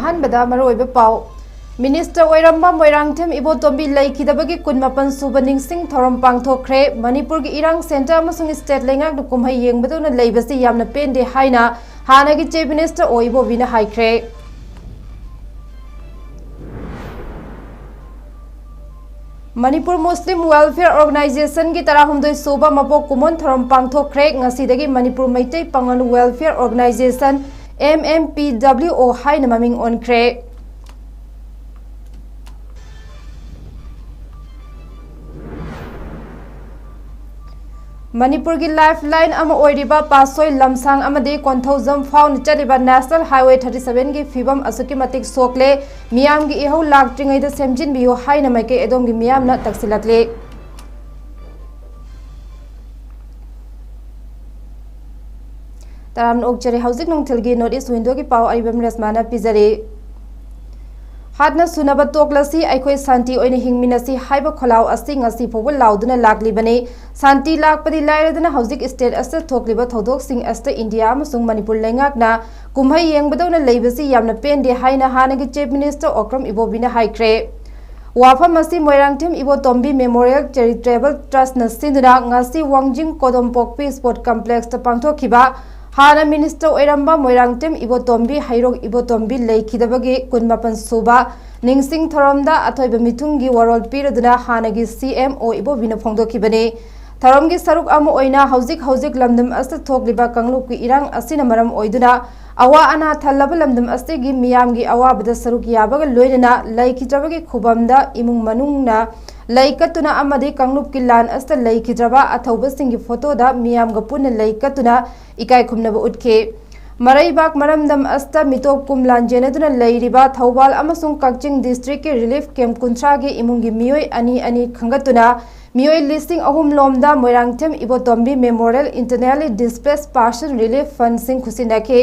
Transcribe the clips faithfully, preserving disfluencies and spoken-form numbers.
ꯑꯍꯥꯟꯕꯗ ꯃꯔꯨꯑꯣꯏꯕ ꯄꯥꯎ꯫ ꯃꯤꯅꯤꯁꯇꯔ ꯑꯣꯏꯔꯝꯕ ꯃꯣꯏꯔꯥꯡꯊꯦꯝ ꯏꯕꯣꯇꯣꯝꯕꯤ ꯂꯩꯈꯤꯗꯕꯒꯤ ꯀꯨꯟꯃꯥꯄꯟ ꯁꯨꯕ ꯅꯤꯡꯁꯤꯡ ꯊꯧꯔꯝ ꯄꯥꯡꯊꯣꯛꯈ꯭ꯔꯦ꯫ ꯃꯅꯤꯄꯨꯔꯒꯤ ꯏꯔꯥꯡ ꯁꯦꯟꯇꯔ ꯑꯃꯁꯨꯡ ꯁ꯭ꯇꯦꯠ ꯂꯩꯉꯥꯛꯅ ꯀꯨꯝꯍꯩ ꯌꯦꯡꯕꯗꯧꯅ ꯂꯩꯕꯁꯤ ꯌꯥꯝꯅ ꯄꯦꯟꯗꯦ ꯍꯥꯏꯅ ꯍꯥꯟꯅꯒꯤ ꯆꯤꯐ ꯃꯤꯅꯤꯁꯇꯔ ꯑꯣ ꯏꯕꯣꯕꯤꯅ ꯍꯥꯏꯈ꯭ꯔꯦ꯫ ꯃꯅꯤꯄꯨꯔ ꯃꯨꯁꯂꯤꯝ ꯋꯦꯜꯐꯤꯌꯔ ꯑꯣꯔꯒꯅꯥꯏꯖꯦꯁꯟꯒꯤ ꯇꯔꯥꯍꯨꯝꯗꯣꯏ ꯁꯨꯕ ꯃꯄꯣꯛ ꯀꯨꯝꯑꯣꯟ ꯊꯧꯔꯝ ꯄꯥꯡꯊꯣꯛꯈ꯭ꯔꯦ꯫ ꯉꯁꯤꯗꯒꯤ Manipur Meitei Pangal welfare organisation, M M P W O, ꯍꯥꯏꯅ ꯃꯃꯤꯡ ꯑꯣꯟꯈ꯭ꯔꯦ꯫ ꯃꯅꯤꯄꯨꯔꯒꯤ ꯂꯥꯏꯐ ꯂꯥꯏꯟ ꯑꯃ ꯑꯣꯏꯔꯤꯕ ꯄꯥꯠꯁꯣꯏ ꯂꯝꯁꯥꯡ ꯑꯃꯗꯤ ꯀꯣꯟꯊꯧꯖꯝ ꯐꯥꯎꯅ ꯆꯠꯂꯤꯕ ꯅꯦꯁꯅꯦꯜ ꯍꯥꯏꯋꯦ ꯊꯥꯔꯇꯤ ꯁꯚꯦꯟꯒꯤ ꯐꯤꯕꯝ ꯑꯁꯨꯛꯀꯤ ꯃꯇꯤꯛ ꯁꯣꯛꯂꯦ꯫ ꯃꯤꯌꯥꯝꯒꯤ ꯏꯍꯧ ꯂꯥꯛꯇ꯭ꯔꯤꯉꯩꯗ ꯁꯦꯝꯖꯤꯟꯕꯤꯌꯨ ꯍꯥꯏꯅ ꯃꯥꯏꯀꯩ ꯑꯗꯣꯝꯒꯤ ꯃꯤꯌꯥꯝꯅ ꯇꯛꯁꯤꯜꯂꯛꯂꯤ꯫ ꯇꯔꯥꯝꯅ ꯑꯣꯛꯆꯔꯤ꯫ ꯍꯧꯖꯤꯛ ꯅꯨꯡꯊꯤꯜꯒꯤ ꯅꯣꯔꯠ ꯏꯁ ꯋꯤꯟꯗꯣꯒꯤ ꯄꯥꯎ ꯑꯔꯤꯕꯝ ꯔꯦꯁꯃꯥꯅ ꯄꯤꯖꯔꯤ꯫ ꯍꯥꯠꯅ ꯁꯨꯅꯕ ꯇꯣꯛꯂꯁꯤ, ꯑꯩꯈꯣꯏ ꯁꯥꯟꯇꯤ ꯑꯣꯏꯅ ꯍꯤꯡꯃꯤꯟꯅꯁꯤ ꯍꯥꯏꯕ ꯈꯣꯜꯂꯥꯎ ꯑꯁꯤ ꯉꯁꯤ ꯐꯥꯎꯕ ꯂꯥꯎꯗꯨꯅ ꯂꯥꯛꯂꯤꯕꯅꯤ꯫ ꯁꯥꯟꯇꯤ ꯂꯥꯛꯄꯗꯤ ꯂꯥꯏꯔꯗꯅ ꯍꯧꯖꯤꯛ ꯁ꯭ꯇꯦꯠ ꯑꯁꯤꯗ ꯊꯣꯛꯂꯤꯕ ꯊꯧꯗꯣꯛꯁꯤꯡ ꯑꯁꯤꯗ ꯏꯟꯗꯤꯌꯥ ꯑꯃꯁꯨꯡ ꯃꯅꯤꯄꯨꯔ ꯂꯩꯉꯥꯛꯅ ꯀꯨꯝꯍꯩ ꯌꯦꯡꯕꯗꯧꯅ ꯂꯩꯕꯁꯤ ꯌꯥꯝꯅ ꯄꯦꯟꯗꯦ ꯍꯥꯏꯅ ꯍꯥꯟꯅꯒꯤ ꯆꯤꯐ ꯃꯤꯅꯤꯁꯇꯔ ꯑꯣꯀ꯭ꯔꯝ ꯏꯕꯣꯕꯤꯅ ꯍꯥꯏꯈ꯭ꯔꯦ꯫ ꯋꯥꯐꯝ ꯑꯁꯤ ꯃꯣꯏꯔꯥꯡꯊꯦꯝ ꯏꯕꯣꯇꯣꯝꯕꯤ ꯃꯦꯃꯣꯔꯤꯌꯦꯜ ꯆꯦꯔꯤꯇꯦꯕꯜ ꯇ꯭ꯔꯁꯅ ꯁꯤꯟꯗꯨꯅ ꯉꯁꯤ ꯋꯥꯡꯖꯤꯡ ꯀꯣꯗꯣꯝꯄꯣꯛꯄꯤ ꯁ꯭ꯄꯣꯔꯠ ꯀꯝꯄ꯭ꯂꯦꯛꯁꯇ ꯄꯥꯡꯊꯣꯛꯈꯤꯕ ꯍꯥꯟꯅ ꯃꯤꯅꯤꯁꯇꯔ ꯑꯣꯏꯔꯝꯕ ꯃꯣꯏꯔꯥꯡꯊꯦꯝ ꯏꯕꯣꯇꯣꯝꯕꯤ ꯍꯩꯔꯣꯛ ꯏꯕꯣꯇꯣꯝꯕꯤ ꯂꯩꯈꯤꯗꯕꯒꯤ ꯀꯨꯟꯃꯥꯄꯟ ꯁꯨꯕ ꯅꯤꯡꯁꯤꯡ ꯊꯧꯔꯝꯗ ꯑꯊꯣꯏꯕ ꯃꯤꯊꯨꯡꯒꯤ ꯋꯥꯔꯣꯜ ꯄꯤꯔꯗꯨꯅ ꯍꯥꯟꯅꯒꯤ ꯁꯤ ꯑꯦꯝ ꯑꯣ ꯏꯕꯣꯕꯤꯅ ꯐꯣꯡꯗꯣꯛꯈꯤꯕꯅꯤ꯫ ꯊꯧꯔꯝꯒꯤ ꯁꯔꯨꯛ ꯑꯃ ꯑꯣꯏꯅ ꯍꯧꯖꯤꯛ ꯍꯧꯖꯤꯛ ꯂꯝꯗꯝ ꯑꯁꯤꯗ ꯊꯣꯛꯂꯤꯕ ꯀꯥꯡꯂꯨꯞꯀꯤ ꯏꯔꯥꯡ ꯑꯁꯤꯅ ꯃꯔꯝ ꯑꯣꯏꯗꯨꯅ ꯑꯋꯥ ꯑꯅꯥ ꯊꯜꯂꯕ ꯂꯝꯗꯝ ꯑꯁꯤꯒꯤ ꯃꯤꯌꯥꯝꯒꯤ ꯑꯋꯥꯕꯗ ꯁꯔꯨꯛ ꯌꯥꯕꯒ ꯂꯣꯏꯅꯅ ꯂꯩꯈꯤꯗ꯭ꯔꯕꯒꯤ ꯈꯨꯕꯝꯗ ꯏꯃꯨꯡ ꯃꯅꯨꯡꯅ ꯂꯩ ꯀꯠꯇꯨꯅ ꯑꯃꯗꯤ ꯀꯥꯡꯂꯨꯞꯀꯤ ꯂꯥꯟ ꯑꯁꯤꯗ ꯂꯩꯈꯤꯗ꯭ꯔꯕ ꯑꯊꯧꯕꯁꯤꯡꯒꯤ ꯐꯣꯇꯣꯗ ꯃꯤꯌꯥꯝꯒ ꯄꯨꯟꯅ ꯂꯩ ꯀꯠꯇꯨꯅ ꯏꯀꯥꯏ ꯈꯨꯝꯅꯕ ꯎꯠꯈꯤ꯫ ꯃꯔꯩꯕꯥꯛ ꯃꯔꯝꯗꯝ ꯑꯁꯤꯗ ꯃꯤꯇꯣꯞ ꯀꯨꯝ ꯂꯥꯟꯖꯦꯟꯅꯗꯨꯅ ꯂꯩꯔꯤꯕ ꯊꯧꯕꯥꯜ ꯑꯃꯁꯨꯡ ꯀꯛꯆꯤꯡ ꯗꯤꯁꯇ꯭ꯔꯤꯛꯀꯤ ꯔꯤꯂꯤꯐ ꯀꯦꯝꯞ ꯀꯨꯟꯊ꯭ꯔꯥꯒꯤ ꯏꯃꯨꯡꯒꯤ ꯃꯤꯑꯣꯏ ꯑꯅꯤ ꯑꯅꯤ ꯈꯟꯒꯠꯇꯨꯅ ꯃꯤꯑꯣꯏ ꯂꯤꯁꯤꯡ ꯑꯍꯨꯝ ꯂꯣꯝꯗ ꯃꯣꯏꯔꯥꯡꯊꯦꯝ ꯏꯕꯣꯇꯣꯝꯕꯤ memorial internally displace person relief ꯐꯟꯁꯤꯡ ꯈꯨꯠꯁꯤꯟꯅꯈꯤ꯫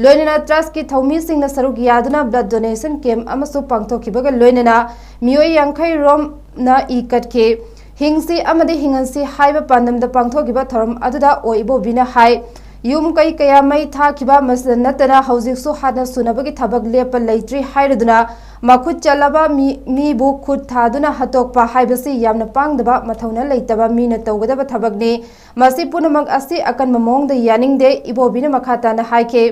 ꯂꯣꯏꯅꯅ ꯇ꯭ꯔꯁꯀꯤ ꯊꯧꯃꯤꯁꯤꯡꯅ ꯁꯔꯨꯛ ꯌꯥꯗꯨꯅ ꯕ꯭ꯂꯗ ꯗꯣꯅꯦꯁꯟ ꯀꯦꯝꯞ ꯑꯃꯁꯨ ꯄꯥꯡꯊꯣꯛꯈꯤꯕꯒ ꯂꯣꯏꯅꯅ ꯃꯤꯑꯣꯏ ꯌꯥꯡꯈꯩ ꯔꯣꯝꯅ ꯏ ꯀꯠꯈꯤ꯫ ꯍꯤꯡꯁꯤ ꯑꯃꯗꯤ ꯍꯤꯡꯍꯟꯁꯤ ꯍꯥꯏꯕ ꯄꯥꯟꯗꯝꯗ ꯄꯥꯡꯊꯣꯛꯈꯤꯕ ꯊꯧꯔꯝ ꯑꯗꯨꯗ ꯑꯣ ꯏꯕꯣꯕꯤꯅ ꯍꯥꯏ, ꯌꯨꯝ ꯀꯩ ꯀꯌꯥ ꯃꯩ ꯊꯥꯈꯤꯕ, ꯃꯁꯤꯗ ꯅꯠꯇꯅ ꯍꯧꯖꯤꯛꯁꯨ ꯍꯥꯠꯅ ꯁꯨꯅꯕꯒꯤ ꯊꯕꯛ ꯂꯦꯞꯄ ꯂꯩꯇ꯭ꯔꯤ ꯍꯥꯏꯔꯗꯨꯅ ꯃꯈꯨꯠ ꯆꯠꯂꯕ ꯃꯤ, ꯃꯤꯕꯨ ꯈꯨꯠ ꯊꯥꯗꯨꯅ ꯍꯥꯠꯇꯣꯛꯄ ꯍꯥꯏꯕꯁꯤ ꯌꯥꯝꯅ ꯄꯥꯡꯗꯕ, ꯃꯊꯧꯅꯥ ꯂꯩꯇꯕ ꯃꯤꯅ ꯇꯧꯒꯗꯕ ꯊꯕꯛꯅꯤ꯫ ꯃꯁꯤ ꯄꯨꯝꯅꯃꯛ ꯑꯁꯤ ꯑꯀꯟꯕ ꯃꯑꯣꯡꯗ ꯌꯥꯅꯤꯡꯗꯦ, ꯏꯕꯣꯕꯤꯅ ꯃꯈꯥ ꯇꯥꯅ ꯍꯥꯏꯈꯤ꯫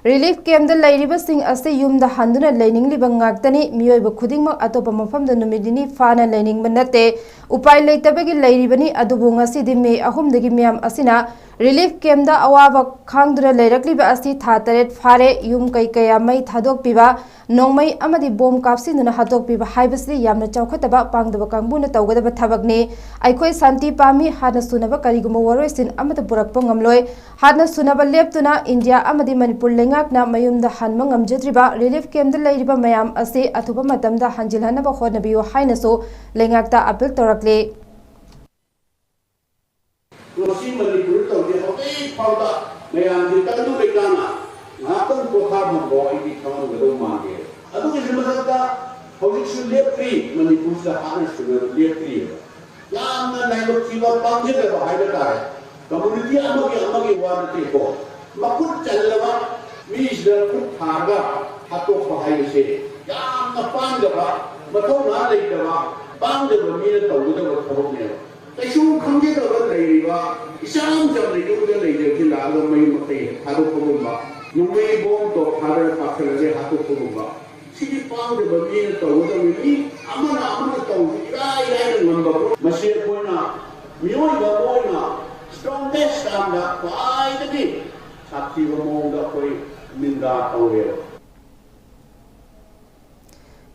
ꯔꯤꯂꯤꯐ ꯀꯦꯝꯞꯇ ꯂꯩꯔꯤꯕꯁꯤꯡ ꯑꯁꯤ ꯌꯨꯝꯗ ꯍꯟꯗꯨꯅ ꯂꯩꯅꯤꯡꯂꯤꯕ ꯉꯥꯛꯇꯅꯤ꯫ ꯃꯤꯑꯣꯏꯕ ꯈꯨꯗꯤꯡꯃꯛ ꯑꯇꯣꯞꯄ ꯃꯐꯝꯗ ꯅꯨꯃꯤꯠ ꯅꯤꯅꯤ ꯐꯥꯅ ꯂꯩꯅꯤꯡꯕ ꯅꯠꯇꯦ꯫ ꯎꯄꯥꯏ ꯂꯩꯇꯕꯒꯤ ꯂꯩꯔꯤꯕꯅꯤ, ꯑꯗꯨꯕꯨ ꯉꯁꯤꯗꯤ ꯃꯦ ꯑꯍꯨꯝꯗꯒꯤ ꯃꯤꯌꯥꯝ ꯑꯁꯤꯅ ꯔꯤꯂꯤꯐ ꯀꯦꯝꯞꯇ ꯑꯋꯥꯕ ꯈꯥꯡꯗꯨꯅ ꯂꯩꯔꯛꯂꯤꯕ ꯑꯁꯤ ꯊꯥ ꯇꯔꯦꯠ ꯐꯥꯔꯦ꯫ ꯌꯨꯝ ꯀꯩ ꯀꯌꯥ ꯃꯩ ꯊꯥꯗꯣꯛꯄꯤꯕ, ꯅꯣꯡꯃꯩ ꯑꯃꯗꯤ ꯕꯣꯝ ꯀꯥꯞꯁꯤꯟꯗꯨꯅ ꯍꯥꯠꯇꯣꯛꯄꯤꯕ ꯍꯥꯏꯕꯁꯤ ꯌꯥꯝꯅ ꯆꯥꯎꯈꯠꯇꯕ, ꯄꯥꯡꯗꯕ ꯀꯥꯡꯕꯨꯅ ꯇꯧꯒꯗꯕ ꯊꯕꯛꯅꯤ꯫ ꯑꯩꯈꯣꯏ ꯁꯥꯟꯇꯤ ꯄꯥꯝꯃꯤ, ꯍꯥꯠꯅ ꯁꯨꯅꯕ ꯀꯔꯤꯒꯨꯝꯕ ꯋꯥꯔꯣꯏꯁꯤꯟ ꯑꯃꯠꯇ ꯄꯨꯔꯛꯄ ꯉꯝꯂꯣꯏ꯫ ꯍꯥꯠꯅ ꯁꯨꯅꯕ ꯂꯦꯞꯇꯨꯅ ꯏꯟꯗꯤꯌꯥ ꯑꯃꯗꯤ ꯃꯅꯤꯄꯨꯔ ꯂꯩꯉꯥꯛꯅ ꯃꯌꯨꯝꯗ ꯍꯟꯕ ꯉꯝꯖꯗ꯭ꯔꯤꯕ ꯔꯤꯂꯤꯐ ꯀꯦꯝꯞꯇ ꯂꯩꯔꯤꯕ ꯃꯌꯥꯝ ꯑꯁꯤ ꯑꯊꯨꯕ ꯃꯇꯝꯗ ꯍꯟꯖꯤꯜꯍꯟꯅꯕ ꯍꯣꯠꯅꯕꯤꯌꯨ ꯍꯥꯏꯅꯁꯨ ꯂꯩꯉꯥꯛꯇ ꯑꯄꯤꯜ ꯇꯧꯔꯛꯂꯤ꯫ ꯃꯁꯤ ꯃꯅꯤꯄꯨꯔꯗ ꯇꯧꯗꯦ, ꯍꯧꯖꯤꯛ ꯐꯥꯎꯗ ꯃꯌꯥꯝꯁꯦ ꯇꯪꯗꯨ ꯂꯩꯇꯥꯅ ꯉꯥꯏꯍꯥꯛꯇꯪ ꯄꯣꯊꯥꯐꯝꯐꯥꯎ ꯑꯩꯗꯤ ꯈꯪꯉꯝꯒꯗꯧ ꯃꯥꯟꯗꯦ꯫ ꯑꯗꯨꯒꯤꯁꯨ ꯃꯊꯛꯇ ꯍꯧꯖꯤꯛꯁꯨ ꯂꯦꯞꯇ꯭ꯔꯤ, ꯃꯅꯤꯄꯨꯔꯁꯤꯗ ꯍꯥꯠꯅ ꯁꯨꯅꯕ ꯂꯦꯞꯇ꯭ꯔꯤꯑꯕ꯫ ꯌꯥꯝꯅ ꯂꯥꯏꯕꯛ ꯊꯤꯕ, ꯄꯥꯝꯖꯗꯕ ꯍꯥꯏꯕ ꯇꯥꯔꯦ꯫ ꯀꯝꯃ꯭ꯌꯨꯅꯤꯇꯤ ꯑꯃꯒꯤ ꯑꯃꯒꯤ ꯋꯥ ꯅꯠꯇꯦꯀꯣ, ꯃꯈꯨꯠ ꯆꯜꯂꯕ ꯃꯤꯁꯤꯗ ꯈꯨꯠ ꯊꯥꯔꯒ ꯍꯥꯠꯇꯣꯛꯄ ꯍꯥꯏꯕꯁꯦ ꯌꯥꯝꯅ ꯄꯥꯡꯗꯕ, ꯃꯊꯧꯅꯥ ꯂꯩꯇꯕ, ꯄꯥꯡꯗꯕ ꯃꯤꯅ ꯇꯧꯒꯗꯕ ꯊꯕꯛꯅꯦꯕ꯫ ꯀꯩꯁꯨ ꯈꯪꯖꯗꯕ ꯂꯩꯔꯤꯕ, ꯏꯆꯝ ꯆꯝꯅ ꯌꯨꯝꯗ ꯂꯩꯖꯕꯁꯤ ꯂꯥꯛꯑꯒ ꯃꯌꯨꯝ ꯃꯀꯩ ꯊꯥꯗꯣꯛꯄꯒꯨꯝꯕ, ꯅꯣꯡꯃꯩ ꯕꯣꯝ ꯇꯣꯞ ꯊꯥꯗꯅ ꯀꯥꯞꯁꯤꯜꯂꯁꯦ ꯍꯥꯠꯇꯣꯛꯄꯒꯨꯝꯕ, ꯁꯤꯗꯤ ꯄꯥꯡꯗꯕ ꯃꯤꯅ ꯇꯧꯒꯗꯕꯅꯤ꯫ ꯃꯤ ꯑꯃꯅ ꯑꯃꯅ ꯇꯧꯕꯁꯤ ꯏꯔꯥꯏ ꯂꯥꯏꯅ ꯉꯝꯕ ꯄꯣꯠ꯫ ꯃꯁꯤ ꯑꯩꯈꯣꯏꯅ ꯃꯤꯑꯣꯏꯕ ꯑꯃ ꯑꯣꯏꯅ strongest termꯗ ꯈ꯭ꯋꯥꯏꯗꯒꯤ ꯁꯥꯊꯤꯕ ꯃꯑꯣꯡꯗ ꯑꯩꯈꯣꯏ ꯅꯤꯟꯗꯥ ꯇꯧꯋꯦꯕ꯫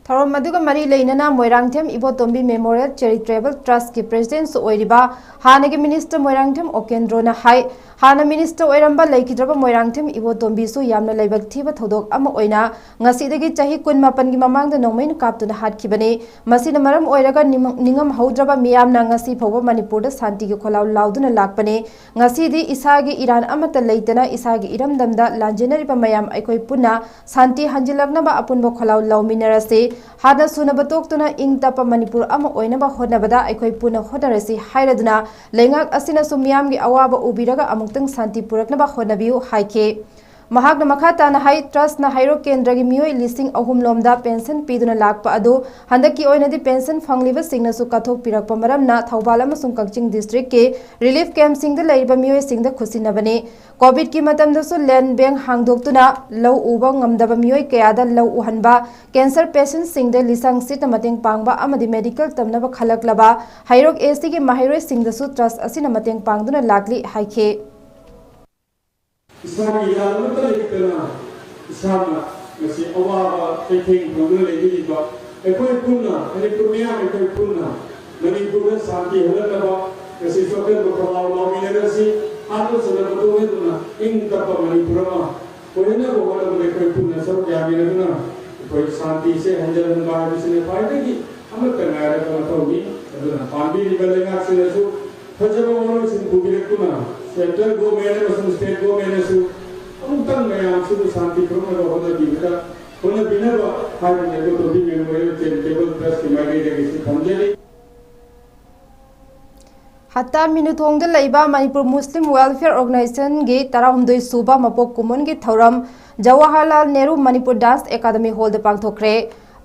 ꯊꯧꯔꯝ ꯑꯗꯨꯒ ꯃꯔꯤ ꯂꯩꯅꯅ ꯃꯣꯏꯔꯥꯡꯊꯦꯝ ꯏꯕꯣꯇꯣꯝꯕꯤ Memorial Charitable Trustꯀꯤ Presidentꯁꯨ ꯑꯣꯏꯔꯤꯕ ꯍꯥꯟꯅꯒꯤ Minister ꯃꯣꯏꯔꯥꯡꯊꯦꯝ ꯑꯣꯀꯦꯟꯗ꯭ꯔꯣꯅ ꯍꯥꯏ, ꯍꯥꯟꯅ Minister ꯑꯣꯏꯔꯝꯕ ꯂꯩꯈꯤꯗ꯭ꯔꯕ ꯃꯣꯏꯔꯥꯡꯊꯦꯝ ꯏꯕꯣꯇꯣꯝꯕꯤꯁꯨ ꯌꯥꯝꯅ ꯂꯥꯏꯕꯛ ꯊꯤꯕ ꯊꯧꯗꯣꯛ ꯑꯃ ꯑꯣꯏꯅ ꯉꯁꯤꯗꯒꯤ ꯆꯍꯤ ꯀꯨꯟꯃꯥꯄꯟꯒꯤ ꯃꯃꯥꯡꯗ ꯅꯣꯡꯃꯩꯅ ꯀꯥꯞꯇꯨꯅ ꯍꯥꯠꯈꯤꯕꯅꯤ꯫ ꯃꯁꯤꯅ ꯃꯔꯝ ꯑꯣꯏꯔꯒ ꯅꯤꯡ-, ꯅꯤꯡꯉꯝꯍꯧꯗ꯭ꯔꯕ ꯃꯤꯌꯥꯝꯅ ꯉꯁꯤ ꯐꯥꯎꯕ ꯃꯅꯤꯄꯨꯔꯗ ꯁꯥꯟꯇꯤꯒꯤ ꯈꯣꯜꯂꯥꯎ ꯂꯥꯎꯗꯨꯅ ꯂꯥꯛꯄꯅꯤ꯫ ꯉꯁꯤꯗꯤ ꯏꯁꯥꯒꯤ ꯏꯔꯥꯟ ꯑꯃꯠꯇ ꯂꯩꯇꯅ ꯏꯁꯥꯒꯤ ꯏꯔꯝꯗꯝꯗ ꯂꯥꯟꯖꯦꯟꯅꯔꯤꯕ ꯃꯌꯥꯝ ꯑꯩꯈꯣꯏ ꯄꯨꯟꯅ ꯁꯥꯟꯇꯤ ꯍꯟꯖꯤꯜꯂꯛꯅꯕ ꯑꯄꯨꯟꯕ ꯈꯣꯜꯂꯥꯎ ꯂꯥꯎꯃꯤꯟꯅꯔꯁꯤ꯫ ꯍꯥꯠꯅ ꯁꯨꯅꯕ ꯇꯣꯛꯇꯨꯅ ꯏꯪ ꯇꯞꯄ ꯃꯅꯤꯄꯨꯔ ꯑꯃ ꯑꯣꯏꯅꯕ ꯍꯣꯠꯅꯕꯗ ꯑꯩꯈꯣꯏ ꯄꯨꯟꯅ ꯍꯣꯠꯅꯔꯁꯤ ꯍꯥꯏꯔꯗꯨꯅ, ꯂꯩꯉꯥꯛ ꯑꯁꯤꯅꯁꯨ ꯃꯤꯌꯥꯝꯒꯤ ꯑꯋꯥꯕ ꯎꯕꯤꯔꯒ ꯑꯃꯨꯛꯇꯪ ꯁꯥꯟꯇꯤ ꯄꯨꯔꯛꯅꯕ ꯍꯣꯠꯅꯕꯤꯌꯨ ꯍꯥꯏꯈꯤ꯫ ꯃꯍꯥꯛꯅ ꯃꯈꯥ ꯇꯥꯅ ꯍꯥꯏ, ꯇ꯭ꯔꯁꯅ ꯍꯩꯔꯣꯛ ꯀꯦꯟꯗ꯭ꯔꯒꯤ ꯃꯤꯑꯣꯏ ꯂꯤꯁꯤꯡ ꯑꯍꯨꯝ ꯂꯣꯝꯗ ꯄꯦꯟꯁꯟ ꯄꯤꯗꯨꯅ ꯂꯥꯛꯄ ꯑꯗꯨ ꯍꯟꯗꯛꯀꯤ ꯑꯣꯏꯅꯗꯤ ꯄꯦꯟꯁꯟ ꯐꯪꯂꯤꯕꯁꯤꯡꯅꯁꯨ ꯀꯠꯊꯣꯛꯄꯤꯔꯛꯄ ꯃꯔꯝꯅ ꯊꯧꯕꯥꯜ ꯑꯃꯁꯨꯡ ꯀꯛꯆꯤꯡ ꯗꯤꯁꯇ꯭ꯔꯤꯛꯀꯤ ꯔꯤꯂꯤꯐ ꯀꯦꯝꯞꯁꯤꯡꯗ ꯂꯩꯔꯤꯕ ꯃꯤꯑꯣꯏꯁꯤꯡꯗ ꯈꯨꯠꯁꯤꯟꯅꯕꯅꯤ꯫ ꯀꯣꯚꯤꯗꯀꯤ ꯃꯇꯝꯗꯁꯨ ꯂꯦꯟ ꯕꯦꯡ ꯍꯥꯡꯗꯣꯛꯇꯨꯅ ꯂꯧ ꯎꯕ ꯉꯝꯗꯕ ꯃꯤꯑꯣꯏ ꯀꯌꯥꯗ ꯂꯧ ꯎꯍꯟꯕ, ꯀꯦꯟꯁꯔ ꯄꯦꯁꯦꯟꯠꯁꯤꯡꯗ ꯂꯤꯁꯥꯡ ꯁꯤꯠꯅ ꯃꯇꯦꯡ ꯄꯥꯡꯕ ꯑꯃꯗꯤ ꯃꯦꯗꯤꯀꯦꯜ ꯇꯝꯅꯕ ꯈꯜꯂꯛꯂꯕ ꯍꯩꯔꯣꯛ ꯑꯦꯁ ꯇꯤꯒꯤ ꯃꯍꯩꯔꯣꯏꯁꯤꯡꯗꯁꯨ ꯇ꯭ꯔꯁ ꯑꯁꯤꯅ ꯃꯇꯦꯡ ꯄꯥꯡꯗꯨꯅ ꯂꯥꯛꯂꯤ ꯍꯥꯏꯈꯤ꯫ ꯏꯁꯥꯒꯤ ꯏꯔꯥꯜ ꯑꯃꯠꯇ ꯂꯩꯇꯅ ꯏꯁꯥꯅ ꯉꯁꯤ ꯑꯋꯥꯕ ꯆꯩꯊꯦꯡ ꯐꯪꯗꯨꯅ ꯂꯩꯕꯤꯔꯤꯕ ꯑꯩꯈꯣꯏ ꯄꯨꯟꯅ, ꯃꯅꯤꯄꯨꯔ ꯃꯤꯌꯥꯝ ꯑꯩꯈꯣꯏ ꯄꯨꯟꯅ ꯃꯅꯤꯄꯨꯔꯗ ꯁꯥꯟꯇꯤ ꯍꯜꯂꯛꯅꯕ ꯉꯁꯤ ꯆꯣꯛꯊꯦꯜ ꯈꯣꯜꯂꯥꯎ ꯂꯥꯎꯃꯤꯟꯅꯔꯁꯤ꯫ ꯍꯥꯠꯅ ꯆꯠꯅꯕ ꯇꯣꯛꯍꯟꯗꯨꯅ ꯏꯪ ꯇꯞꯄ ꯃꯅꯤꯄꯨꯔ ꯑꯃ ꯑꯣꯏꯍꯟꯅꯕ ꯍꯣꯠꯅꯕꯗ ꯑꯩꯈꯣꯏ ꯄꯨꯟꯅ ꯁꯔꯨꯛ ꯌꯥꯃꯤꯟꯅꯗꯨꯅ ꯑꯩꯈꯣꯏ ꯁꯥꯟꯇꯤꯁꯦ ꯍꯟꯖꯤꯜꯍꯟꯕ ꯍꯥꯏꯕꯁꯤꯅ ꯈ꯭ꯋꯥꯏꯗꯒꯤ ꯑꯃꯠꯇ ꯉꯥꯏꯔꯕ ꯃꯊꯧꯅꯤ꯫ ꯑꯗꯨꯅ ꯄꯥꯟꯕꯤꯔꯤꯕ ꯂꯩꯉꯥꯛꯁꯤꯅꯁꯨ ꯐꯖꯕ ꯋꯥꯔꯣꯏꯁꯤꯟ ꯄꯨꯕꯤꯔꯛꯇꯨꯅ central government ꯑꯃꯁꯨꯡ state government ꯅꯁꯨ ꯑꯃꯨꯛꯇꯪ ꯃꯌꯥꯝꯁꯤꯕꯨ ꯁꯥꯟꯇꯤ ꯄꯨꯔꯛꯅꯕ ꯍꯣꯠꯅꯕꯤꯕꯗ, ꯍꯣꯠꯅꯕꯤꯅꯕ ꯍꯥꯏꯗꯨꯅ ꯑꯩꯈꯣꯏ ꯇꯣꯝꯕꯤ memorial charitable trust ꯀꯤ ꯃꯥꯏꯀꯩꯗꯒꯤꯁꯨ ꯊꯝꯖꯔꯤ꯫ ꯍꯠꯇꯥ ꯃꯤꯅꯨꯊꯣꯡꯗ ꯂꯩꯕ ꯃꯅꯤꯄꯨꯔ ꯃꯨꯁꯂꯤꯝ ꯋꯦꯜꯐꯤꯌꯔ ꯑꯣꯔꯒꯅꯥꯏꯖꯦꯁꯟꯒꯤ ꯇꯔꯥꯍꯨꯝꯗꯣꯏ ꯁꯨꯕ ꯃꯄꯣꯛ ꯀꯨꯝꯑꯣꯟꯒꯤ ꯊꯧꯔꯝ Jawaharlal Nehru Manipur dance academy hall ꯄꯥꯡꯊꯣꯛꯈ꯭ꯔꯦ꯫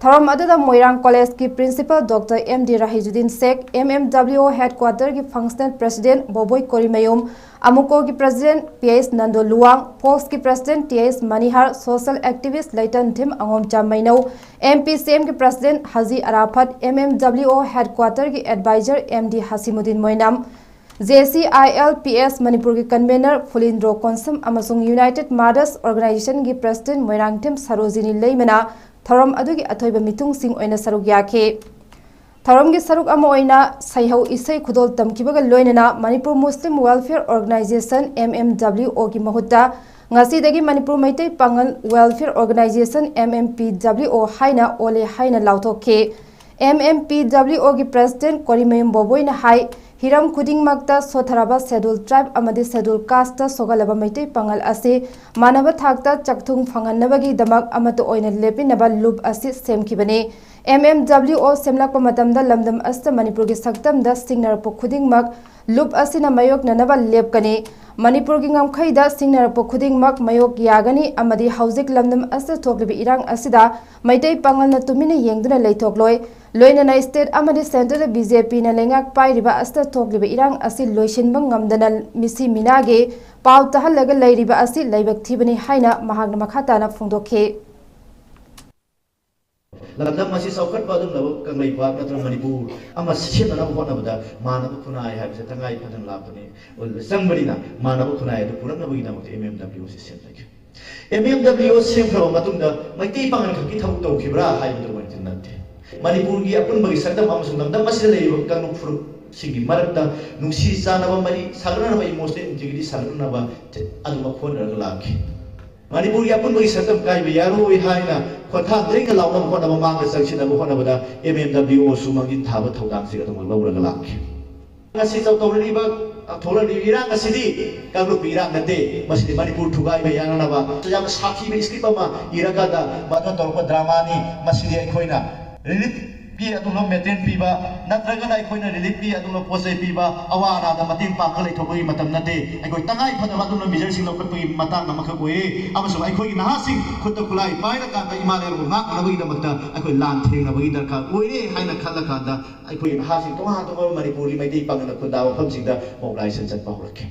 ꯊꯧꯔꯝ ꯑꯗꯨꯗ ꯃꯣꯏꯔꯥꯡ ꯀꯣꯂꯦꯖꯀꯤ principal doctor M D Rahijuddin Shekh, M M W O ꯍꯦꯗꯀ꯭ꯋꯥꯇꯔꯒꯤ ꯐꯪꯁꯅꯦꯜ ꯄ꯭ꯔꯁꯤꯗꯦꯟꯠ ꯕꯣꯕꯣꯏ ꯀꯣꯔꯤꯃꯌꯨꯝ, ꯑꯃꯨꯀꯣꯒꯤ president P S Nando Luwang, ꯐꯣꯛꯁꯀꯤ president T S Manihar, social activist Leitanthem Angomcha Meinou, M P C ꯑꯦꯝꯒꯤ president Haji Arafat, M M W O ꯍꯦꯗꯀ꯭ꯋꯥꯇꯔꯒꯤ adviser M D Hashimuddin Moinam, J C I L P S ꯃꯅꯤꯄꯨꯔꯒꯤ convener ꯐꯨꯂꯤꯟꯗ꯭ꯔꯣ Konsam ꯑꯃꯁꯨꯡ United mother's ꯑꯣꯔꯒꯅꯥꯏꯖꯦꯁꯟꯒꯤ president ꯃꯣꯏꯔꯥꯡꯊꯤꯝ Sarojini ꯂꯩꯃꯅ ꯊꯧꯔꯝ ꯑꯗꯨꯒꯤ ꯑꯊꯣꯏꯕ ꯃꯤꯊꯨꯡꯁꯤꯡ ꯑꯣꯏꯅ ꯁꯔꯨꯛ ꯌꯥꯈꯤ꯫ ꯊꯧꯔꯝꯒꯤ ꯁꯔꯨꯛ ꯑꯃ ꯑꯣꯏꯅ ꯁꯩꯍꯧ ꯏꯁꯩ ꯈꯨꯗꯣꯜ ꯇꯝꯈꯤꯕꯒ ꯂꯣꯏꯅꯅ Manipur Muslim welfare organisation, M M W ꯑꯣꯒꯤ ꯃꯍꯨꯠꯇ ꯉꯁꯤꯗꯒꯤ Manipur Meitei Pangal welfare organisation, M M P W O ꯍꯥꯏꯅ ꯑꯣꯜꯂꯦ ꯍꯥꯏꯅ ꯂꯥꯎꯊꯣꯛꯈꯤ꯫ ꯑꯦꯝ ꯑꯦꯝ ꯄꯤ ꯗꯕ꯭ꯂꯤꯎ ꯑꯣꯒꯤ ꯄ꯭ꯔꯁꯤꯗꯦꯟꯠ ꯀꯣꯔꯤꯃꯌꯨꯝ ꯕꯣꯕꯣꯏꯅ ꯍꯥꯏ, ꯍꯤꯔꯝ ꯈꯨꯗꯤꯡꯃꯛꯇ ꯁꯣꯠꯊꯔꯕ Scheduled Tribe ꯑꯃꯗꯤ Scheduled Casteꯇ ꯁꯣꯛꯍꯜꯂꯕ ꯃꯩꯇꯩ ꯄꯥꯉꯜ ꯑꯁꯤ ꯃꯥꯟꯅꯕ ꯊꯥꯛꯇ ꯆꯥꯛꯊꯨꯡ ꯐꯪꯍꯟꯅꯕꯒꯤꯗꯃꯛ ꯑꯃꯠꯇ ꯑꯣꯏꯅ ꯂꯦꯞꯄꯤꯅꯕ ꯂꯨꯞ ꯑꯁꯤ ꯁꯦꯝꯈꯤꯕꯅꯤ꯫ M M W O ꯁꯦꯝꯂꯛꯄ ꯃꯇꯝꯗ ꯂꯝꯗꯝ ꯑꯁꯤꯗ ꯃꯅꯤꯄꯨꯔꯒꯤ ꯁꯛꯇꯝꯗ ꯁꯤꯡꯅꯔꯛꯄ ꯈꯨꯗꯤꯡꯃꯛ ꯂꯨꯞ ꯑꯁꯤꯅ ꯃꯥꯌꯣꯛꯅꯅꯕ ꯂꯦꯞꯀꯅꯤ꯫ ꯃꯅꯤꯄꯨꯔꯒꯤ ꯉꯝꯈꯩꯗ ꯁꯤꯡꯅꯔꯛꯄ ꯈꯨꯗꯤꯡꯃꯛ ꯃꯥꯌꯣꯛ ꯌꯥꯒꯅꯤ ꯑꯃꯗꯤ ꯍꯧꯖꯤꯛ ꯂꯝꯗꯝ ꯑꯁꯤꯗ ꯊꯣꯛꯂꯤꯕ ꯏꯔꯥꯡ ꯑꯁꯤꯗ ꯃꯩꯇꯩ ꯄꯥꯉꯜꯅ ꯇꯨꯃꯤꯟꯅ ꯌꯦꯡꯗꯨꯅ ꯂꯩꯊꯣꯛꯂꯣꯏ꯫ ꯂꯣꯏꯅꯅ state ꯑꯃꯗꯤ centreꯗ B J Pꯅ ꯂꯩꯉꯥꯛ ꯄꯥꯏꯔꯤꯕ ꯑꯁꯤꯗ ꯊꯣꯛꯂꯤꯕ ꯏꯔꯥꯡ ꯑꯁꯤ ꯂꯣꯏꯁꯤꯟꯕ ꯉꯝꯗꯅ ꯃꯤꯁꯤ ꯃꯤꯅꯥꯒꯤ ꯄꯥꯎ ꯇꯥꯍꯜꯂꯒ ꯂꯩꯔꯤꯕ ꯑꯁꯤ ꯂꯥꯏꯕꯛ ꯊꯤꯕꯅꯤ ꯍꯥꯏꯅ ꯃꯍꯥꯛꯅ ꯃꯈꯥ ꯇꯥꯅ ꯐꯣꯡꯗꯣꯛꯈꯤ꯫ ꯂꯝꯗꯝ ꯑꯁꯤ ꯆꯥꯎꯈꯠꯄ ꯑꯗꯨꯒꯨꯝꯂꯕ ꯀꯪꯂꯩꯄꯥꯛ ꯅꯠꯇ꯭ꯔꯒ ꯃꯅꯤꯄꯨꯔ ꯑꯃ ꯁꯦꯝꯅꯅꯕ ꯍꯣꯠꯅꯕꯗ ꯃꯥꯟꯅꯕ ꯈꯨꯟꯅꯥꯏ ꯍꯥꯏꯕꯁꯦ ꯇꯉꯥꯏ ꯐꯗꯅ ꯂꯥꯛꯄꯅꯤ꯫ ꯆꯪꯕꯅꯤꯅ ꯃꯥꯟꯅꯕ ꯈꯨꯟꯅꯥꯏ ꯑꯗꯨ ꯄꯨꯔꯛꯅꯕꯒꯤꯗꯃꯛꯇ M M W Oꯁꯤ ꯁꯦꯝꯖꯈꯤ꯫ M M W O ꯁꯦꯝꯈ꯭ꯔꯕ ꯃꯇꯨꯡꯗ ꯃꯩꯇꯩ ꯄꯥꯉꯜ ꯈꯛꯀꯤ ꯊꯕꯛ ꯇꯧꯈꯤꯕ꯭ꯔꯥ ꯍꯥꯏꯕꯗꯨꯃꯛꯇꯤ ꯅꯠꯇꯦ꯫ ꯃꯅꯤꯄꯨꯔꯒꯤ ꯑꯄꯨꯟꯕꯒꯤ ꯁꯛꯇꯝ ꯑꯃꯁꯨꯡ ꯂꯝꯗꯝ ꯑꯁꯤꯗ ꯂꯩꯔꯤꯕ ꯀꯥꯡꯂꯨꯞ ꯐꯨꯔꯨꯞꯁꯤꯡꯒꯤ ꯃꯔꯛꯇ ꯅꯨꯡꯁꯤ ꯆꯥꯟꯅꯕ ꯃꯔꯤ ꯁꯥꯒꯠꯅꯅꯕ, emotional integrity ꯁꯥꯒꯠꯅꯅꯕ ꯑꯗꯨꯃꯛ ꯍꯣꯠꯅꯔꯒ ꯂꯥꯛꯈꯤ꯫ ꯃꯅꯤꯄꯨꯔꯒꯤ ꯑꯄꯨꯟꯕꯒꯤ ꯁꯛꯇꯝ ꯀꯥꯏꯕ ꯌꯥꯔꯣꯏ ꯍꯥꯏꯅ ꯈꯣꯟꯊꯥꯡ ꯂꯩꯉ ꯂꯥꯎꯅꯕ ꯍꯣꯠꯅꯕ, ꯃꯥꯡꯗ ꯆꯪꯁꯤꯟꯅꯕ ꯍꯣꯠꯅꯕꯗ M M W Oꯁꯨ ꯃꯥꯡꯖꯤꯟ ꯊꯥꯕ ꯊꯧꯗꯥꯡꯁꯤꯡ ꯑꯗꯨꯃꯛ ꯂꯧꯔꯒ ꯂꯥꯛꯈꯤ꯫ ꯉꯁꯤ ꯇꯧꯔꯤꯕ, ꯊꯣꯛꯂꯛꯂꯤꯕ ꯏꯔꯥꯡ ꯑꯁꯤꯗꯤ ꯀꯥꯡꯂꯨꯞꯀꯤ ꯏꯔꯥꯡ ꯅꯠꯇꯦ, ꯃꯁꯤꯗꯤ ꯃꯅꯤꯄꯨꯔ ꯊꯨꯒꯥꯏꯕ ꯌꯥꯅꯅꯕ ꯌꯥꯝꯅ ꯁꯥꯊꯤꯕ script ꯑꯃ ꯏꯔꯀꯥꯟꯗ ꯃꯗꯨꯅ ꯇꯧꯔꯛꯄ dramaꯅꯤ꯫ ꯃꯁꯤꯗꯤ ꯑꯩꯈꯣꯏꯅ relief ꯀꯤ ꯑꯗꯨꯒꯨꯝꯂꯕ material ꯄꯤꯕ, ꯅꯠꯇ꯭ꯔꯒꯅ ꯑꯩꯈꯣꯏꯅ relief ꯀꯤ ꯑꯗꯨꯒꯨꯝꯂꯕ ꯄꯣꯠ ꯆꯩ ꯄꯤꯕ, ꯑꯋꯥ ꯑꯅꯥꯗ ꯃꯇꯦꯡ ꯄꯥꯡꯉꯒ ꯂꯩꯊꯣꯛꯄꯒꯤ ꯃꯇꯝ ꯅꯠꯇꯦ꯫ ꯑꯩꯈꯣꯏ ꯇꯉꯥꯏ ꯐꯗꯕ ꯑꯗꯨꯒꯨꯝꯂꯕ measureꯁꯤꯡ ꯂꯧꯈꯠꯄꯒꯤ ꯃꯇꯥꯡ ꯑꯃꯈꯛ ꯑꯣꯏꯌꯦ, ꯑꯃꯁꯨꯡ ꯑꯩꯈꯣꯏꯒꯤ ꯅꯍꯥꯁꯤꯡ ꯈꯨꯠꯇ ꯈꯨꯠꯂꯥꯏ ꯄꯥꯏꯔꯀꯥꯟꯗ ꯏꯃꯥ ꯂꯩꯕꯥꯛꯄꯨ ꯉꯥꯛꯅꯕꯒꯤꯗꯃꯛꯇ ꯑꯩꯈꯣꯏ ꯂꯥꯟ ꯊꯦꯡꯅꯕꯒꯤ ꯗꯔꯀꯥꯔ ꯑꯣꯏꯔꯦ ꯍꯥꯏꯅ ꯈꯜꯂꯀꯥꯟꯗ ꯑꯩꯈꯣꯏꯒꯤ ꯅꯍꯥꯁꯤꯡ ꯇꯣꯉꯥꯟ ꯇꯣꯉꯥꯟꯕ ꯃꯅꯤꯄꯨꯔꯒꯤ ꯃꯩꯇꯩ ꯄꯥꯉꯜꯅ ꯈꯨꯟꯗꯥꯕ ꯃꯐꯝꯁꯤꯡꯗ mobilization ꯆꯠꯄ ꯍꯧꯔꯛꯈꯤ꯫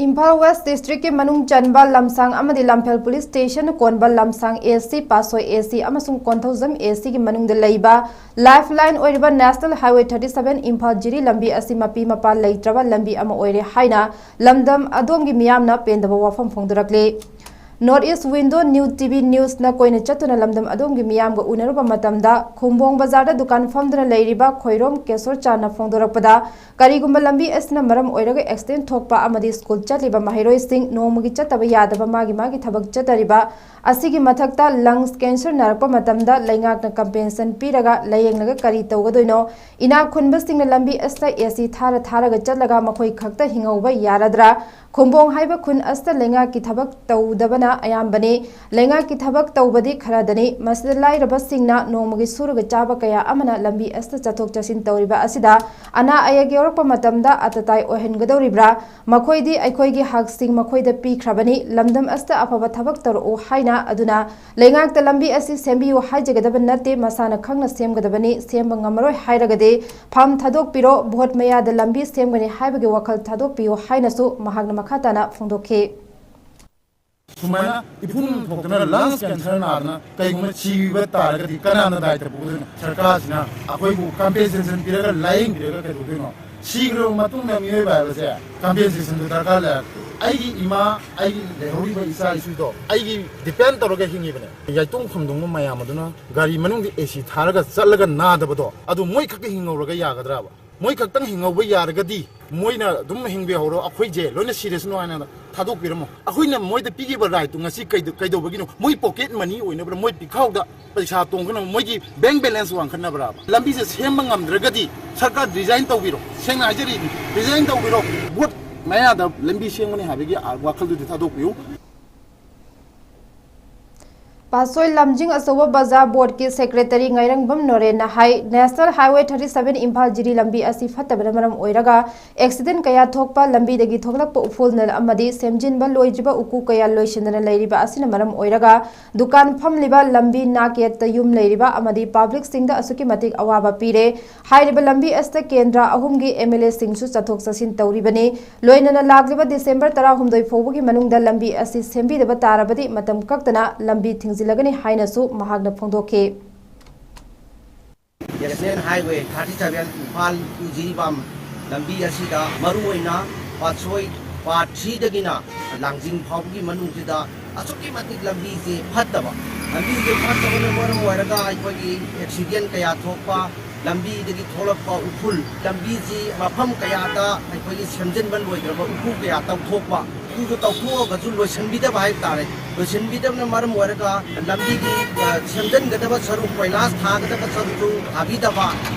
ꯏꯝꯐꯥꯜ West Districtꯀꯤ ꯃꯅꯨꯡ ꯆꯟꯕ ꯂꯝꯁꯥꯡ ꯑꯃꯗꯤ ꯂꯝꯐꯦꯜ Police Station ꯀꯣꯟꯕ ꯂꯝꯁꯥꯡ A C, Patsoi A C ꯑꯃꯁꯨꯡ ꯀꯣꯟꯊꯧꯖꯝ A Cꯒꯤ ꯃꯅꯨꯡꯗ ꯂꯩꯕ lifeline ꯑꯣꯏꯔꯤꯕ National Highway thirty seven Imphal Jiri ꯂꯝꯕꯤ ꯑꯁꯤ ꯃꯄꯤ ꯃꯄꯥ ꯂꯩꯇ꯭ꯔꯕ ꯂꯝꯕꯤ ꯑꯃ ꯑꯣꯏꯔꯦ ꯍꯥꯏꯅ ꯂꯝꯗꯝ ꯑꯗꯣꯝꯒꯤ ꯃꯤꯌꯥꯝꯅ ꯄꯦꯟꯗꯕ ꯋꯥꯐꯝ ꯐꯣꯡꯗꯣꯔꯛꯂꯤ꯫ North East Window New T V Newsꯅ ꯀꯣꯏꯅ ꯆꯠꯇꯨꯅ ꯂꯝꯗꯝ ꯑꯗꯣꯝꯒꯤ ꯃꯤꯌꯥꯝꯒ ꯎꯅꯔꯨꯕ ꯃꯇꯝꯗ, ꯈꯨꯝꯕꯣꯡ ꯕꯖꯥꯔꯗ ꯗꯨꯀꯥꯟ ꯐꯝꯗꯨꯅ ꯂꯩꯔꯤꯕ ꯈꯣꯏꯔꯣꯝ ꯀꯦꯁꯣꯔ ꯆꯥꯟꯅ ꯐꯣꯡꯗꯣꯔꯛꯄꯗ, ꯀꯔꯤꯒꯨꯝꯕ ꯂꯝꯕꯤ ꯑꯁꯤꯅ ꯃꯔꯝ ꯑꯣꯏꯔꯒ ꯑꯦꯛꯁꯤꯗꯦꯟ ꯊꯣꯛꯄ ꯑꯃꯗꯤ ꯁ꯭ꯀꯨꯜ ꯆꯠꯂꯤꯕ ꯃꯍꯩꯔꯣꯏꯁꯤꯡ ꯅꯣꯡꯃꯒꯤ ꯆꯠꯇꯕ ꯌꯥꯗꯕ ꯃꯥꯒꯤ ꯃꯥꯒꯤ ꯊꯕꯛ ꯆꯠꯇꯔꯤꯕ ꯑꯁꯤꯒꯤ ꯃꯊꯛꯇ lungs cancer ꯅꯥꯔꯛꯄ ꯃꯇꯝꯗ ꯂꯩꯉꯥꯛꯅ compensation ꯄꯤꯔꯒ ꯂꯥꯌꯦꯡꯂꯒ ꯀꯔꯤ ꯇꯧꯒꯗꯣꯏꯅꯣ? ꯏꯅꯥꯛ ꯈꯨꯟꯕꯁꯤꯡꯅ ꯂꯝꯕꯤ ꯑꯁꯤꯗ A C ꯊꯥꯔ ꯊꯥꯔꯒ ꯆꯠꯂꯒ ꯃꯈꯣꯏ ꯈꯛꯇ ꯍꯤꯡꯍꯧꯕ ꯌꯥꯔꯗ꯭ꯔꯥ? ꯈꯨꯝꯕꯣꯡ ꯍꯥꯏꯕ ꯈꯨꯟ ꯑꯁꯤꯗ ꯂꯩꯉꯥꯛꯀꯤ ꯊꯕꯛ ꯇꯧꯗꯕꯅ ꯑꯌꯥꯝꯕꯅꯤ꯫ ꯂꯩꯉꯥꯛꯀꯤ ꯊꯕꯛ ꯇꯧꯕꯗꯤ ꯈꯔꯗꯅꯤ꯫ ꯃꯁꯤꯗ ꯂꯥꯏꯔꯕꯁꯤꯡꯅ ꯅꯣꯡꯃꯒꯤ ꯁꯨꯔꯒ ꯆꯥꯕ ꯀꯌꯥ ꯑꯃꯅ ꯂꯝꯕꯤ ꯑꯁꯤꯗ ꯆꯠꯊꯣꯛ ꯆꯠꯁꯤꯟ ꯇꯧꯔꯤꯕ ꯑꯁꯤꯗ ꯑꯅꯥ ꯑꯌꯦꯛ ꯌꯥꯎꯔꯛꯄ ꯃꯇꯝꯗ ꯑꯇꯇꯥꯏ ꯑꯣꯏꯍꯟꯒꯗꯧꯔꯤꯕ꯭ꯔꯥ? ꯃꯈꯣꯏꯗꯤ ꯑꯩꯈꯣꯏꯒꯤ ꯍꯛꯁꯤꯡ ꯃꯈꯣꯏꯗ ꯄꯤꯈ꯭ꯔꯕꯅꯤ꯫ ꯂꯝꯗꯝ ꯑꯁꯤꯗ ꯑꯐꯕ ꯊꯕꯛ ꯇꯧꯔꯛꯎ ꯍꯥꯏꯅ꯫ ꯑꯗꯨꯅ ꯂꯩꯉꯥꯛꯇ ꯂꯝꯕꯤ ꯑꯁꯤ ꯁꯦꯝꯕꯤꯌꯨ ꯍꯥꯏꯖꯒꯗꯕ ꯅꯠꯇꯦ, ꯃꯁꯥꯅ ꯈꯪꯅ ꯁꯦꯝꯒꯗꯕꯅꯤ꯫ ꯁꯦꯝꯕ ꯉꯝꯃꯔꯣꯏ ꯍꯥꯏꯔꯒꯗꯤ ꯐꯝ ꯊꯥꯗꯣꯛꯄꯤꯔꯣ, ꯚꯣꯠ ꯃꯌꯥꯗ ꯂꯝꯕꯤ ꯁꯦꯝꯒꯅꯤ ꯍꯥꯏꯕꯒꯤ ꯋꯥꯈꯜ ꯊꯥꯗꯣꯛꯄꯤꯌꯨ ꯍꯥꯏꯅꯁꯨ ꯃꯍꯥꯛꯅ ꯃꯈꯥ ꯇꯥꯅ ꯐꯣꯡꯗꯣꯛꯈꯤ꯫ ꯁꯨꯃꯥꯏꯅ ꯏꯐꯨꯟ ꯊꯣꯛꯇꯅ lungs cancer ꯅꯥꯗꯅ ꯀꯩꯒꯨꯝꯕ ꯁꯤꯕ ꯇꯥꯔꯒꯗꯤ ꯀꯅꯥꯅ ꯗꯥꯏꯇ ꯄꯨꯒꯗꯣꯏꯅꯣ? ꯁꯔꯀꯥꯔꯁꯤꯅ ꯑꯩꯈꯣꯏꯕꯨ compensation ꯄꯤꯔꯒ ꯂꯥꯌꯦꯡꯕꯤꯔꯒ ꯀꯩꯗꯧꯗꯣꯏꯅꯣ? ꯁꯤꯈ꯭ꯔꯕ ꯃꯇꯨꯡꯗ ꯃꯤꯑꯣꯏꯕ ꯍꯥꯏꯕꯁꯦ compensationꯗꯨ ꯗꯔꯀꯥꯔ ꯂꯩ꯫ ꯑꯩꯒꯤ ꯏꯃꯥ, ꯑꯩꯒꯤ ꯂꯩꯍꯧꯔꯤꯕ ꯏꯆꯥ ꯏꯁꯨꯗꯣ ꯑꯩꯒꯤ depend ꯇꯧꯔꯒ ꯍꯤꯡꯉꯤꯕꯅꯦ꯫ ꯌꯥꯏꯇꯣꯡ ꯐꯝꯗꯣꯡꯕ ꯃꯌꯥꯝ ꯑꯗꯨꯅ ꯒꯥꯔꯤ ꯃꯅꯨꯡꯗ A C ꯊꯥꯔꯒ ꯆꯠꯂꯒ ꯅꯥꯗꯕꯗꯣ, ꯑꯗꯨ ꯃꯣꯏ ꯈꯛꯇ ꯍꯤꯡꯍꯧꯔꯒ ꯌꯥꯒꯗ꯭ꯔꯕ? ꯃꯣꯏ ꯈꯛꯇꯪ ꯍꯤꯡꯍꯧꯕ ꯌꯥꯔꯒꯗꯤ ꯃꯣꯏꯅ ꯑꯗꯨꯝ ꯍꯤꯡꯕꯤꯍꯧꯔꯣ, ꯑꯩꯈꯣꯏꯁꯦ ꯂꯣꯏꯅ ꯁꯤꯔꯁꯅꯨ ꯍꯥꯏꯅ ꯊꯥꯗꯣꯛꯄꯤꯔꯝꯃꯣ꯫ ꯑꯩꯈꯣꯏꯅ ꯃꯣꯏꯗ ꯄꯤꯈꯤꯕ rightꯇꯨ ꯉꯁꯤ ꯀꯩꯗ-, ꯀꯩꯗꯧꯕꯒꯤꯅꯣ? ꯃꯣꯏ pocket money ꯑꯣꯏꯅꯕ꯭ꯔꯥ? ꯃꯣꯏ ꯄꯤꯈꯥꯎꯗ ꯄꯩꯁꯥ ꯇꯣꯡꯈꯠꯅꯕ, ꯃꯣꯏꯒꯤ bank balance ꯋꯥꯡꯈꯠꯅꯕ꯭ꯔꯥꯕ? ꯂꯝꯕꯤꯁꯦ ꯁꯦꯝꯕ ꯉꯝꯗ꯭ꯔꯒꯗꯤ ꯁꯔꯀꯥꯔ resign ꯇꯧꯕꯤꯔꯣ꯫ ꯁꯦꯡꯅ ꯍꯥꯏꯖꯔꯤꯅꯤ, resign ꯇꯧꯕꯤꯔꯣ꯫ ꯚꯣꯠ ꯃꯌꯥꯗ ꯂꯝꯕꯤ ꯁꯦꯝꯒꯅꯤ ꯍꯥꯏꯕꯒꯤ ꯋꯥꯈꯜꯗꯨꯗꯤ ꯊꯥꯗꯣꯛꯄꯤꯌꯨ꯫ ꯄꯥꯠꯁꯣꯏ ꯂꯝꯖꯤꯡ ꯑꯆꯧꯕ ꯕꯖꯥꯔ ꯕꯣꯔꯗꯀꯤ ꯁꯦꯀ꯭ꯔꯦꯇꯔꯤ ꯉꯥꯏꯔꯪꯕꯝ ꯅꯣꯔꯦꯟꯅ ꯍꯥꯏ, National Highway thirty seven Imphal Jiri ꯂꯝꯕꯤ ꯑꯁꯤ ꯐꯠꯇꯕꯅ ꯃꯔꯝ ꯑꯣꯏꯔꯒ ꯑꯦꯛꯁꯤꯗꯦꯟ ꯀꯌꯥ ꯊꯣꯛꯄ, ꯂꯝꯕꯤꯗꯒꯤ ꯊꯣꯛꯂꯛꯄ ꯎꯐꯨꯜꯅ ꯑꯃꯗꯤ ꯁꯦꯝꯖꯤꯟꯕ ꯂꯣꯏꯗ꯭ꯔꯤꯕ ꯎꯀꯨ ꯀꯌꯥ ꯂꯣꯏꯁꯤꯟꯗꯅ ꯂꯩꯔꯤꯕ ꯑꯁꯤꯅ ꯃꯔꯝ ꯑꯣꯏꯔꯒ ꯗꯨꯀꯥꯟ ꯐꯝꯂꯤꯕ, ꯂꯝꯕꯤ ꯅꯥꯛ ꯌꯦꯠꯇ ꯌꯨꯝ ꯂꯩꯔꯤꯕ ꯑꯃꯗꯤ ꯄꯕ꯭ꯂꯤꯛꯁꯤꯡꯗ ꯑꯁꯨꯛꯀꯤ ꯃꯇꯤꯛ ꯑꯋꯥꯕ ꯄꯤꯔꯦ꯫ ꯍꯥꯏꯔꯤꯕ ꯂꯝꯕꯤ ꯑꯁꯤꯗ ꯀꯦꯟꯗ꯭ꯔ ꯑꯍꯨꯝꯒꯤ MLAꯁꯤꯡꯁꯨ ꯆꯠꯊꯣꯛ ꯆꯠꯁꯤꯟ ꯇꯧꯔꯤꯕꯅꯤ꯫ ꯂꯣꯏꯅꯅ ꯂꯥꯛꯂꯤꯕ ꯗꯤꯁꯦꯝꯕꯔ ꯇꯔꯥꯍꯨꯝꯗꯣꯏ ꯐꯥꯎꯕꯒꯤ ꯃꯅꯨꯡꯗ ꯂꯝꯕꯤ ꯑꯁꯤ ꯁꯦꯝꯕꯤꯗꯕ ꯇꯥꯔꯕꯗꯤ ꯃꯇꯝ ꯀꯛꯇꯅ ꯂꯝꯕꯤ ꯊꯤꯡꯖꯤꯜꯂꯒꯅꯤ ꯍꯥꯏꯅꯁꯨ ꯃꯍꯥꯛꯅ ꯐꯣꯡꯗꯣꯛꯈꯤ꯫ National Highway thirty seven Imphal to Jiribam ꯂꯝꯕꯤ ꯑꯁꯤꯗ ꯃꯔꯨꯑꯣꯏꯅ ꯄꯥꯠꯁꯣꯏ part threeꯗꯒꯤꯅ ꯂꯥꯡꯖꯤꯡ ꯐꯥꯎꯕꯒꯤ ꯃꯅꯨꯡꯁꯤꯗ ꯑꯁꯨꯛꯀꯤ ꯃꯇꯤꯛ ꯂꯝꯕꯤꯁꯤ ꯐꯠꯇꯕ, ꯂꯝꯕꯤꯁꯤ ꯐꯠꯇꯕꯅ ꯃꯔꯝ ꯑꯣꯏꯔꯒ ꯑꯩꯈꯣꯏꯒꯤ ꯑꯦꯛꯁꯤꯗꯦꯟ ꯀꯌꯥ ꯊꯣꯛꯄ, ꯂꯝꯕꯤꯗꯒꯤ ꯊꯣꯛꯂꯛꯄ ꯎꯐꯨꯜ, ꯂꯝꯕꯤꯁꯤ ꯃꯐꯝ ꯀꯌꯥꯗ ꯑꯩꯈꯣꯏꯒꯤ ꯁꯦꯝꯖꯤꯟꯕ ꯂꯣꯏꯗ꯭ꯔꯕ ꯎꯐꯨ ꯀꯌꯥ ꯇꯧꯊꯣꯛꯄ, ꯎꯐꯨꯁꯨ ꯇꯧꯊꯣꯛꯑꯒꯁꯨ ꯂꯣꯏꯁꯤꯟꯕꯤꯗꯕ ꯍꯥꯏꯕ ꯇꯥꯔꯦ꯫ ꯂꯣꯏꯁꯤꯟꯕꯤꯗꯕꯅ ꯃꯔꯝ ꯑꯣꯏꯔꯒ ꯂꯝꯕꯤꯒꯤ, ꯑ, ꯁꯦꯝꯖꯤꯟꯒꯗꯕ ꯁꯔꯨꯛ, ꯀꯣꯏꯂꯥꯁ ꯊꯥꯒꯗꯕ ꯁꯔꯨꯛꯁꯨ ꯊꯥꯕꯤꯗꯕ,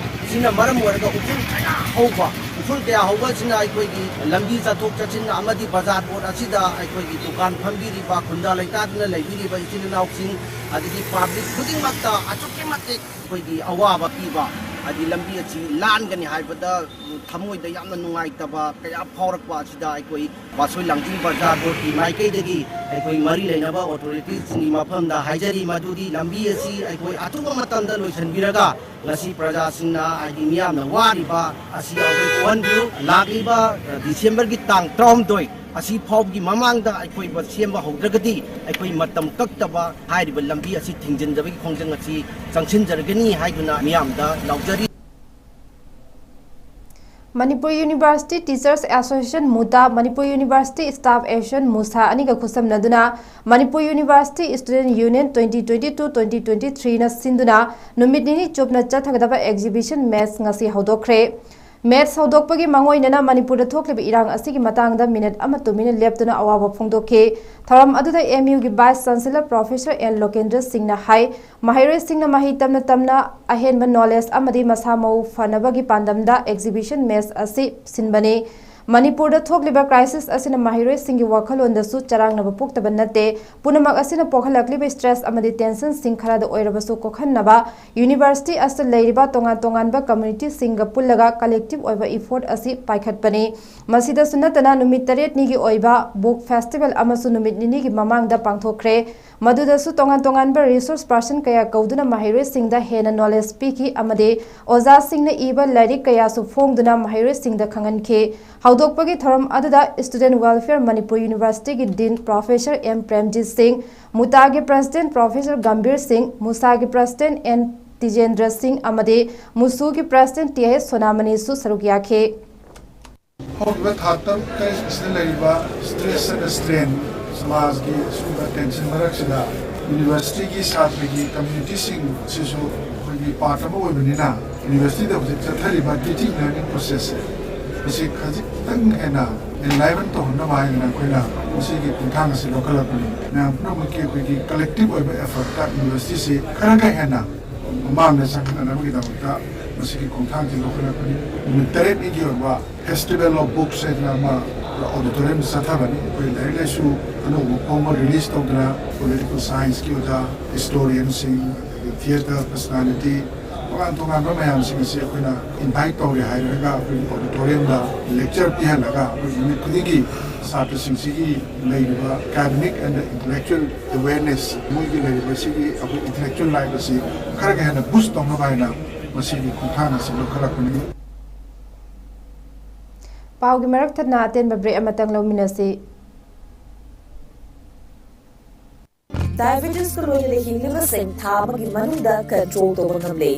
ꯁꯤꯅ ꯃꯔꯝ ꯑꯣꯏꯔꯒ ꯎꯐꯨꯜ ꯀꯌꯥ ꯍꯧꯕ, ꯎꯐꯨꯜ ꯀꯌꯥ ꯍꯧꯕ ꯑꯁꯤꯅ ꯑꯩꯈꯣꯏꯒꯤ ꯂꯝꯕꯤ ꯆꯠꯊꯣꯛ ꯆꯠꯁꯤꯟ ꯑꯃꯗꯤ ꯕꯖꯥꯔ ꯔꯣꯗ ꯑꯁꯤꯗ ꯑꯩꯈꯣꯏꯒꯤ ꯗꯨꯀꯥꯟ ꯐꯝꯕꯤꯔꯤꯕ, ꯈꯨꯟꯗꯥ ꯂꯩꯇꯥꯗꯅ ꯂꯩꯕꯤꯔꯤꯕ ꯏꯆꯤꯜ ꯏꯅꯥꯎꯁꯤꯡ, ꯑꯗꯒꯤ ꯄꯕ꯭ꯂꯤꯛ ꯈꯨꯗꯤꯡꯃꯛꯇ ꯑꯁꯨꯛꯀꯤ ꯃꯇꯤꯛ ꯑꯩꯈꯣꯏꯒꯤ ꯑꯋꯥꯕ ꯄꯤꯕ, ꯍꯥꯏꯗꯤ ꯂꯝꯕꯤ ꯑꯁꯤ ꯂꯥꯟꯒꯅꯤ ꯍꯥꯏꯕꯗ ꯊꯃꯣꯏꯗ ꯌꯥꯝꯅ ꯅꯨꯡꯉꯥꯏꯇꯕ ꯀꯌꯥ ꯐꯥꯎꯔꯛꯄ ꯑꯁꯤꯗ ꯑꯩꯈꯣꯏ ꯋꯥꯁꯣꯏ ꯂꯥꯡꯖꯤꯡ ꯕꯖꯥꯔ ꯕꯣꯔꯗꯀꯤ ꯃꯥꯏꯀꯩꯗꯒꯤ ꯑꯩꯈꯣꯏ ꯃꯔꯤ ꯂꯩꯅꯕ ꯑꯣꯊꯣꯔꯤꯇꯤꯁꯤꯡꯒꯤ ꯃꯐꯝꯗ ꯍꯥꯏꯖꯔꯤ ꯃꯗꯨꯗꯤ ꯂꯝꯕꯤ ꯑꯁꯤ ꯑꯩꯈꯣꯏ ꯑꯊꯨꯕ ꯃꯇꯝꯗ ꯂꯣꯏꯁꯤꯟꯕꯤꯔꯒ ꯉꯁꯤ ꯄ꯭ꯔꯖꯥꯁꯤꯡꯅ, ꯍꯥꯏꯗꯤ ꯃꯤꯌꯥꯝꯅ ꯋꯥꯔꯤꯕ ꯑꯁꯤ ꯑꯩꯈꯣꯏ ꯀꯣꯛꯍꯟꯕꯤꯌꯨ꯫ ꯂꯥꯛꯂꯤꯕ, ꯑ, ꯗꯤꯁꯦꯝꯕꯔꯒꯤ ꯇꯥꯡ ꯇꯔꯥꯍꯨꯝꯗꯣꯏ ꯑꯁꯤ ꯐꯥꯎꯕꯒꯤ ꯃꯃꯥꯡꯗ ꯑꯩꯈꯣꯏ ꯁꯦꯝꯕ ꯍꯧꯗ꯭ꯔꯒꯗꯤ ꯑꯩꯈꯣꯏ ꯃꯇꯝ ꯀꯛꯇꯕ ꯍꯥꯏꯔꯤꯕ ꯂꯝꯕꯤ ꯑꯁꯤ ꯊꯤꯡꯖꯤꯟꯖꯕꯒꯤ ꯈꯣꯡꯖꯪ ꯑꯁꯤ ꯆꯪꯁꯤꯟꯖꯔꯒꯅꯤ ꯍꯥꯏꯗꯨꯅ ꯃꯤꯌꯥꯝꯗ ꯂꯥꯎꯖꯔꯤ꯫ Manipur university teachers association, MUTA, Manipur university staff association, MUSA, ꯑꯅꯤꯒ ꯈꯨꯠꯁꯝꯅꯗꯨꯅ Manipur university student union twenty twenty-two twenty twenty-three ꯅ ꯁꯤꯟꯗꯨꯅ ꯅꯨꯃꯤꯠ ꯅꯤꯅꯤ ꯆꯨꯞꯅ ꯆꯠꯊꯒꯗꯕ ꯑꯦꯛꯖꯤꯕꯤꯁꯟ ꯃꯦꯠꯁ ꯉꯁꯤ ꯍꯧꯗꯣꯛꯈ꯭ꯔꯦ꯫ ꯃꯦꯠꯁ ꯍꯧꯗꯣꯛꯄꯒꯤ ꯃꯥꯡꯑꯣꯏꯅꯅ ꯃꯅꯤꯄꯨꯔꯗ ꯊꯣꯛꯂꯤꯕ ꯏꯔꯥꯡ ꯑꯁꯤꯒꯤ ꯃꯇꯥꯡꯗ ꯃꯤꯅꯤꯠ ꯑꯃ ꯇꯨꯃꯤꯟꯅ ꯂꯦꯞꯇꯨꯅ ꯑꯋꯥꯕ ꯐꯣꯡꯗꯣꯛꯈꯤ꯫ ꯊꯧꯔꯝ ꯑꯗꯨꯗ M U ꯒꯤ ꯚꯥꯏꯁ ꯆꯥꯟꯁꯦꯂꯔ ꯄ꯭ꯔꯣꯐꯦꯁꯔ ꯑꯦꯟ ꯂꯣꯀꯦꯟꯗ꯭ꯔ ꯁꯤꯡꯅ ꯍꯥꯏ, ꯃꯍꯩꯔꯣꯏꯁꯤꯡꯅ ꯃꯍꯩ ꯇꯝꯅ ꯇꯝꯅ ꯑꯍꯦꯟꯕ ꯅꯣꯂꯦꯖ ꯑꯃꯗꯤ ꯃꯁꯥ ꯃꯎ ꯐꯅꯕꯒꯤ ꯄꯥꯟꯗꯝꯗ ꯑꯦꯛꯖꯤꯕꯤꯁꯟ ꯃꯦꯠꯁ ꯑꯁꯤ ꯁꯤꯟꯕꯅꯤ꯫ ꯃꯅꯤꯄꯨꯔꯗ ꯊꯣꯛꯂꯤꯕ ꯀ꯭ꯔꯥꯏꯁꯤꯁ ꯑꯁꯤꯅ ꯃꯍꯩꯔꯣꯏꯁꯤꯡꯒꯤ ꯋꯥꯈꯜꯂꯣꯟꯗꯁꯨ ꯆꯔꯥꯡꯅꯕ ꯄꯣꯛꯇꯕ ꯅꯠꯇꯦ꯫ ꯄꯨꯝꯅꯃꯛ ꯑꯁꯤꯅ ꯄꯣꯛꯍꯜꯂꯛꯂꯤꯕ ꯁ꯭ꯇ꯭ꯔꯦꯁ ꯑꯃꯗꯤ ꯇꯦꯟꯁꯟꯁꯤꯡ ꯈꯔꯗ ꯑꯣꯏꯔꯕꯁꯨ ꯀꯣꯛꯍꯟꯅꯕ ꯌꯨꯅꯤꯚꯔꯁꯤꯇꯤ ꯑꯁꯤꯗ ꯂꯩꯔꯤꯕ ꯇꯣꯉꯥꯟ ꯇꯣꯉꯥꯟꯕ ꯀꯝꯃ꯭ꯌꯨꯅꯤꯇꯤꯁꯤꯡꯒ ꯄꯨꯜꯂꯒ ꯀꯂꯦꯛꯇꯤꯚ ꯑꯣꯏꯕ ꯏꯐꯣꯔꯠ ꯑꯁꯤ ꯄꯥꯏꯈꯠꯄꯅꯤ꯫ ꯃꯁꯤꯗꯁꯨ ꯅꯠꯇꯅ ꯅꯨꯃꯤꯠ ꯇꯔꯦꯠꯅꯤꯒꯤ ꯑꯣꯏꯕ ꯕꯨꯛ ꯐꯦꯁꯇꯤꯚꯦꯜ ꯑꯃꯁꯨ ꯅꯨꯃꯤꯠ ꯅꯤꯅꯤꯒꯤ ꯃꯃꯥꯡꯗ ꯄꯥꯡꯊꯣꯛꯈ꯭ꯔꯦ꯫ ꯃꯗꯨꯗꯁꯨ ꯇꯣꯉꯥꯟ ꯇꯣꯉꯥꯟꯕ ꯔꯤꯁꯣꯔꯁ ꯄꯥꯔꯁꯟ ꯀꯌꯥ ꯀꯧꯗꯨꯅ ꯃꯍꯩꯔꯣꯏꯁꯤꯡꯗ ꯍꯦꯟꯅ ꯅꯣꯂꯦꯖ ꯄꯤꯈꯤ ꯑꯃꯗꯤ ꯑꯣꯖꯥꯁꯤꯡꯅ ꯏꯕ ꯂꯥꯏꯔꯤꯛ ꯀꯌꯥꯁꯨ ꯐꯣꯡꯗꯨꯅ ꯃꯍꯩꯔꯣꯏꯁꯤꯡꯗ ꯈꯪꯍꯟꯈꯤ꯫ ꯍꯧꯗꯣꯛꯄꯒꯤ ꯊꯧꯔꯝ ꯑꯗꯨꯗ ꯁ꯭ꯇꯨꯗꯦꯟꯠ ꯋꯦꯜꯐꯤꯌꯔ ꯃꯅꯤꯄꯨꯔ ꯌꯨꯅꯤꯚꯔꯁꯤꯇꯤꯒꯤ ꯗꯤꯟ ꯄ꯭ꯔꯣꯐꯦꯁꯔ ꯑꯦꯝ ꯄ꯭ꯔꯦꯝꯖꯤꯠ ꯁꯤꯡ, ꯃꯨꯇꯥꯒꯤ ꯄ꯭ꯔꯦꯁꯤꯗꯦꯟꯠ ꯄ꯭ꯔꯣꯐꯦꯁꯔ ꯒꯝꯚꯤꯔ ꯁꯤꯡ, ꯃꯨꯁꯥꯒꯤ ꯄ꯭ꯔꯦꯁꯤꯗꯦꯟꯠ ꯑꯦꯟ ꯇꯤꯖꯦꯟꯗ꯭ꯔ ꯁꯤꯡ ꯑꯃꯗꯤ ꯃꯨꯁꯨꯒꯤ ꯄ꯭ꯔꯦꯁꯤꯗꯦꯟꯠ ꯇꯤ ꯑꯩꯆ ꯁꯣꯅꯥꯃꯅꯤꯁꯨ ꯁꯔꯨꯛ ꯌꯥꯈꯤ꯫ ꯍꯧꯈꯤꯕ ꯊꯥ ꯇꯔꯨꯛ ꯇꯔꯦꯠ ꯑꯁꯤꯗ ꯂꯩꯔꯤꯕ ꯁ꯭ꯇ꯭ꯔꯦꯁ ꯅꯠꯇ꯭ꯔꯒ ꯁ꯭ꯇ꯭ꯔꯦꯟ ꯁꯃꯥꯖꯒꯤ ꯑꯁꯤꯒꯨꯝꯕ ꯇꯦꯟꯁꯟ ꯃꯔꯛꯁꯤꯗ ꯌꯨꯅꯤꯚꯔꯁꯤꯇꯤꯒꯤ ꯁꯥꯇ꯭ꯔꯒꯤ ꯀꯝꯃ꯭ꯌꯨꯅꯤꯇꯤꯁꯤꯡꯁꯤꯁꯨ ꯑꯩꯈꯣꯏꯒꯤ ꯄꯥꯔꯠ ꯑꯃ ꯑꯣꯏꯕꯅꯤꯅ, ꯌꯨꯅꯤꯚꯔꯁꯤꯇꯤꯗ ꯍꯧꯖꯤꯛ ꯆꯠꯊꯔꯤꯕ ꯇꯤꯆꯤꯡ ꯂꯔꯅꯤꯡ ꯄ꯭ꯔꯣꯁꯦꯁꯁꯦ, ꯃꯁꯤ ꯈꯖꯤꯛꯇꯪ ꯍꯦꯟꯅ ꯑꯦꯟꯂꯥꯏꯕꯟ ꯇꯧꯍꯟꯅꯕ ꯍꯥꯏꯗꯅ ꯑꯩꯈꯣꯏꯅ ꯃꯁꯤꯒꯤ ꯈꯣꯡꯊꯥꯡ ꯑꯁꯤ ꯂꯧꯈꯠꯂꯛꯄꯅꯤ꯫ ꯃꯌꯥꯝ ꯄꯨꯝꯅꯃꯛꯀꯤ ꯑꯩꯈꯣꯏꯒꯤ ꯀꯂꯦꯛꯇꯤꯚ ꯑꯣꯏꯕ ꯑꯦꯐꯔꯠꯇ ꯌꯨꯅꯤꯚꯔꯁꯤꯇꯤꯁꯤ ꯈꯔꯒ ꯍꯦꯟꯅ ꯃꯃꯥꯡꯗ ꯆꯪꯈꯠꯅꯅꯕꯒꯤꯗꯃꯛꯇ ꯃꯁꯤꯒꯤ ꯈꯣꯡꯊꯥꯡꯁꯤ ꯂꯧꯈꯠꯂꯛꯄꯅꯤ꯫ ꯅꯨꯃꯤꯠ ꯇꯔꯦꯠꯅꯤꯒꯤ ꯑꯣꯏꯕ ꯐꯦꯁꯇꯤꯚꯦꯜ ꯑꯣꯐ ꯕꯨꯛꯁ ꯍꯥꯏꯗꯅ ꯑꯃ ꯑꯣꯗꯤꯇꯣꯔꯤꯌꯝꯗ ꯆꯠꯊꯕꯅꯤ꯫ ꯑꯩꯈꯣꯏ ꯂꯥꯏꯔꯤꯛ ꯂꯥꯏꯁꯨ ꯑꯅꯧꯕ ꯐꯣꯡꯕ ꯔꯤꯂꯤꯁ ꯇꯧꯗꯅ ꯄꯣꯂꯤꯇꯤꯀꯦꯜ ꯁꯥꯏꯟꯁꯀꯤ ꯑꯣꯖꯥ, ꯍꯤꯁꯇꯣꯔꯤꯌꯟꯁꯤꯡ, ꯑꯗꯒꯤ ꯊꯤꯌꯦꯇꯔ ꯄꯔꯁꯅꯥꯂꯤꯇꯤ, ꯇꯣꯉꯥꯟ ꯇꯣꯉꯥꯟꯕ ꯃꯌꯥꯝꯁꯤꯡ ꯑꯁꯤ ꯑꯩꯈꯣꯏꯅ ꯏꯟꯚꯥꯏꯠ ꯇꯧꯔꯦ ꯍꯥꯏꯔꯒ ꯑꯩꯈꯣꯏꯒꯤ ꯑꯣꯗꯤꯇꯣꯔꯤꯌꯝꯗ ꯂꯦꯛꯆꯔ ꯄꯤꯍꯜꯂꯒ ꯑꯩꯈꯣꯏ ꯅꯨꯃꯤꯠ ꯈꯨꯗꯤꯡꯒꯤ ꯁꯥꯇ꯭ꯔꯁꯤꯡꯁꯤꯒꯤ ꯂꯩꯔꯤꯕ ꯑꯦꯀꯥꯗꯃꯤꯛ ꯑꯦꯟ ꯏꯟꯇꯦꯂꯦꯛꯆꯨꯋꯦꯜ ꯑꯦꯋꯦꯔꯅꯦꯁ, ꯃꯣꯏꯒꯤ ꯂꯩꯔꯤꯕ ꯁꯤꯒꯤ ꯑꯩꯈꯣꯏ ꯏꯟꯇꯦꯂꯦꯛꯆꯨꯋꯦꯜ ꯂꯥꯏꯐ ꯑꯁꯤ ꯈꯔꯒ ꯍꯦꯟꯅ ꯕꯨꯁ ꯇꯧꯅꯕ ꯍꯥꯏꯅ ꯃꯁꯤꯒꯤ ꯈꯣꯡꯊꯥꯡ ꯑꯁꯤ ꯂꯧꯈꯠꯂꯛꯄꯅꯤ꯫ ꯄꯥꯎꯒꯤ ꯃꯔꯛ ꯊꯠꯅ ꯑꯇꯦꯟꯕ ꯕ꯭ꯔꯦꯛ ꯑꯃꯇꯪ ꯂꯧꯃꯤꯟꯅꯁꯤ꯫ ꯗꯥꯏꯕꯦꯇꯤꯁꯀ ꯂꯣꯏꯅꯅ ꯍꯤꯡꯂꯤꯕꯁꯤꯡ ꯊꯥ ꯑꯃꯒꯤ ꯃꯅꯨꯡꯗ ꯀꯟꯇ꯭ꯔꯣꯜ ꯇꯧꯕ ꯉꯝꯂꯦ꯫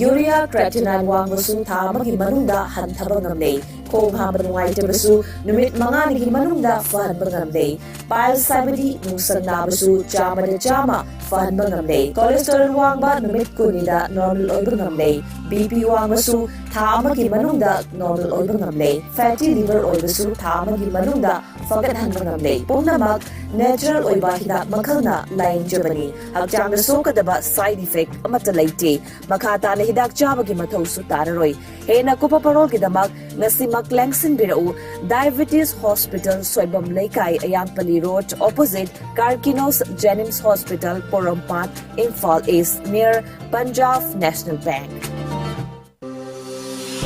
ꯌꯨꯔꯤꯌꯥ ꯀ꯭ꯔꯦꯇꯤꯅꯥꯏꯟ ꯋꯥꯡꯕꯁꯨ ꯊꯥ ꯑꯃꯒꯤ ꯃꯅꯨꯡꯗ ꯍꯟꯊꯕ ꯉꯝꯂꯦ꯫ ꯈꯣꯡ ꯍꯥꯝꯕ ꯅꯨꯡꯉꯥꯏꯇꯕꯁꯨ ꯅꯨꯃꯤꯠ ꯃꯉꯥꯅꯤꯒꯤ ꯃꯅꯨꯡꯗ ꯐꯍꯟꯕ ꯉꯝꯂꯦ꯫ ꯄꯥꯏꯜꯁ ꯍꯥꯏꯕꯗꯤ ꯅꯨꯡꯁꯪ ꯅꯥꯕꯁꯨ ꯆꯥꯝꯃꯗ ꯆꯥꯝꯃ ꯐꯍꯟꯕ ꯉꯝꯂꯦ꯫ ꯀꯣꯂꯦꯁꯇꯦꯔꯣꯜ ꯋꯥꯡꯕ ꯅꯨꯃꯤꯠ ꯀꯨꯟꯅꯤꯗ ꯅꯣꯔꯃꯦꯜ ꯑꯣꯏꯕ ꯉꯝꯂꯦ꯫ ꯕꯤ ꯄꯤ ꯋꯥꯡꯕꯁꯨ ꯊꯥ ꯑꯃꯒꯤ ꯃꯅꯨꯡꯗ ꯅꯣꯔꯃꯦꯜ ꯑꯣꯏꯕ ꯉꯝꯂꯦ꯫ ꯐꯦꯇꯤ ꯂꯤꯚꯔ ꯑꯣꯏꯕꯁꯨ ꯊꯥ ꯑꯃꯒꯤ ꯃꯅꯨꯡꯗ ꯐꯒꯠꯍꯟꯕ ꯉꯝꯂꯦ꯫ ꯄꯨꯝꯅꯃꯛ ꯅꯦꯆꯔꯦꯜ ꯑꯣꯏꯕ ꯍꯤꯗꯥꯛ ꯃꯈꯜꯅ ꯂꯥꯌꯦꯡꯖꯕꯅꯤ꯫ ꯍꯛꯆꯥꯡꯗ ꯁꯣꯛꯀꯗꯕ ꯁꯥꯏꯗ ꯏꯐꯦꯛ ꯑꯃꯠꯇ ꯂꯩꯇꯦ꯫ ꯃꯈꯥ ꯇꯥꯅ ꯍꯤꯗꯥꯛ ꯆꯥꯕꯒꯤ ꯃꯊꯧꯁꯨ ꯇꯥꯔꯔꯣꯏ꯫ ꯍꯦꯟꯅ ꯀꯨꯞꯄ ꯄꯥꯔꯣꯜꯒꯤꯗꯃꯛ ꯉꯁꯤꯃꯛ ꯂꯦꯡꯁꯤꯟꯕꯤꯔꯛꯎ꯫ Diabetes hospital, Soibam Leikai, Ayangpalli road, opposite Karkinos JNIMS hospital, Porompat, Imphal east, near Punjab National Bank.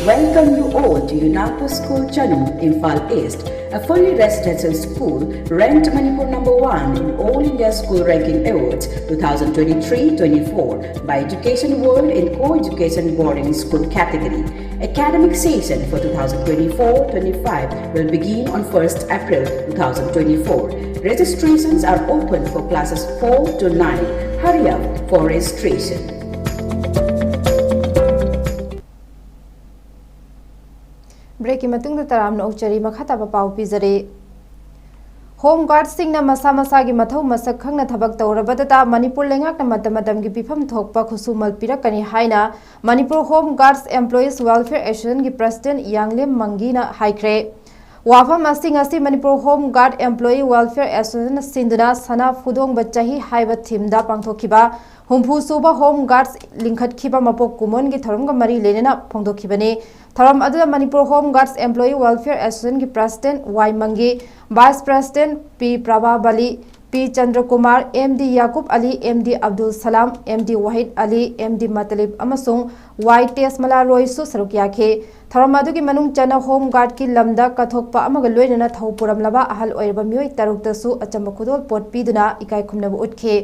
Welcome you all to Yunako School, Chanur, Imphal East, a fully residential school, ranked Manipur number one in All India School Ranking Awards two thousand twenty-three twenty-four by Education World in Co-Education Boarding School category. Academic session for two thousand twenty-four twenty-five will begin on first April two thousand twenty-four. Registrations are open for classes four to nine. Hurry up for registration. ꯕ꯭ꯔꯦꯛꯀꯤ ꯃꯇꯨꯡꯗ ꯇꯔꯥꯝꯅ ꯑꯣꯛꯆꯔꯤ꯫ ꯃꯈꯥ ꯇꯥꯕ ꯄꯥꯎ ꯄꯤꯖꯔꯤ꯫ Home ꯒꯥꯔꯗꯁꯤꯡꯅ ꯃꯁꯥ ꯃꯁꯥꯒꯤ ꯃꯊꯧ ꯃꯁꯛ ꯈꯪꯅ ꯊꯕꯛ ꯇꯧꯔꯕꯗꯇ ꯃꯅꯤꯄꯨꯔ ꯂꯩꯉꯥꯛꯅ ꯃꯇꯝ ꯃꯇꯝꯒꯤ ꯄꯤꯐꯝ ꯊꯣꯛꯄ ꯈꯨꯠꯁꯨꯃꯜ ꯄꯤꯔꯛꯀꯅꯤ ꯍꯥꯏꯅ Manipur home guards employees welfare ꯑꯦꯁꯣꯁꯤꯌꯦꯁꯟꯒꯤ ꯄ꯭ꯔꯁꯤꯗꯦꯟꯠ ꯌꯥꯡꯂꯦꯝ ꯃꯪꯒꯤꯅ ꯍꯥꯏꯈ꯭ꯔꯦ꯫ ꯋꯥꯐꯝ ꯑꯁꯤ ꯉꯁꯤ Manipur home guard employee welfare ꯑꯦꯁꯣꯁꯤꯌꯦꯁꯟꯅ ꯁꯤꯟꯗꯨꯅ ꯁꯅꯥ ꯐꯨꯗꯣꯡꯕ ꯆꯍꯤ ꯍꯥꯏꯕ ꯊꯤꯝꯗ ꯄꯥꯡꯊꯣꯛꯈꯤꯕ ꯍꯨꯝꯐꯨ ꯁꯨꯕ ꯍꯣꯝ ꯒꯥꯔꯗꯁ ꯂꯤꯡꯈꯠꯈꯤꯕ ꯃꯄꯣꯛ ꯀꯨꯝꯑꯣꯟꯒꯤ ꯊꯧꯔꯝꯒ ꯃꯔꯤ ꯂꯩꯅꯅ ꯐꯣꯡꯗꯣꯛꯈꯤꯕꯅꯤ꯫ ꯊꯧꯔꯝ ꯑꯗꯨꯗ Manipur home guards employee welfare ꯑꯦꯁꯣꯁꯤꯌꯦꯁꯟꯒꯤ president Y Mangi, vice president P Prabhabali, P Chandrakumar, M D Yakub Ali, M D Abdul Salam, M D Wahid Ali, M D Matlib ꯑꯃꯁꯨꯡ ꯋꯥꯏ ꯇꯦꯖꯃꯂꯥ ꯔꯣꯏꯁꯨ ꯁꯔꯨꯛ ꯌꯥꯈꯤ꯫ ꯊꯧꯔꯝ ꯑꯗꯨꯒꯤ ꯃꯅꯨꯡ ꯆꯟꯅ ꯍꯣꯝ ꯒꯥꯔꯗꯀꯤ ꯂꯝꯗ ꯀꯠꯊꯣꯛꯄ ꯑꯃꯒ ꯂꯣꯏꯅꯅ ꯊꯧ ꯄꯨꯔꯝꯂꯕ ꯑꯍꯜ ꯑꯣꯏꯔꯕ ꯃꯤꯑꯣꯏ ꯇꯔꯨꯛꯇꯁꯨ ꯑꯆꯝꯕ ꯈꯨꯗꯣꯜꯄꯣꯠ ꯄꯤꯗꯨꯅ ꯏꯀꯥꯏ ꯈꯨꯝꯅꯕ ꯎꯠꯈꯤ꯫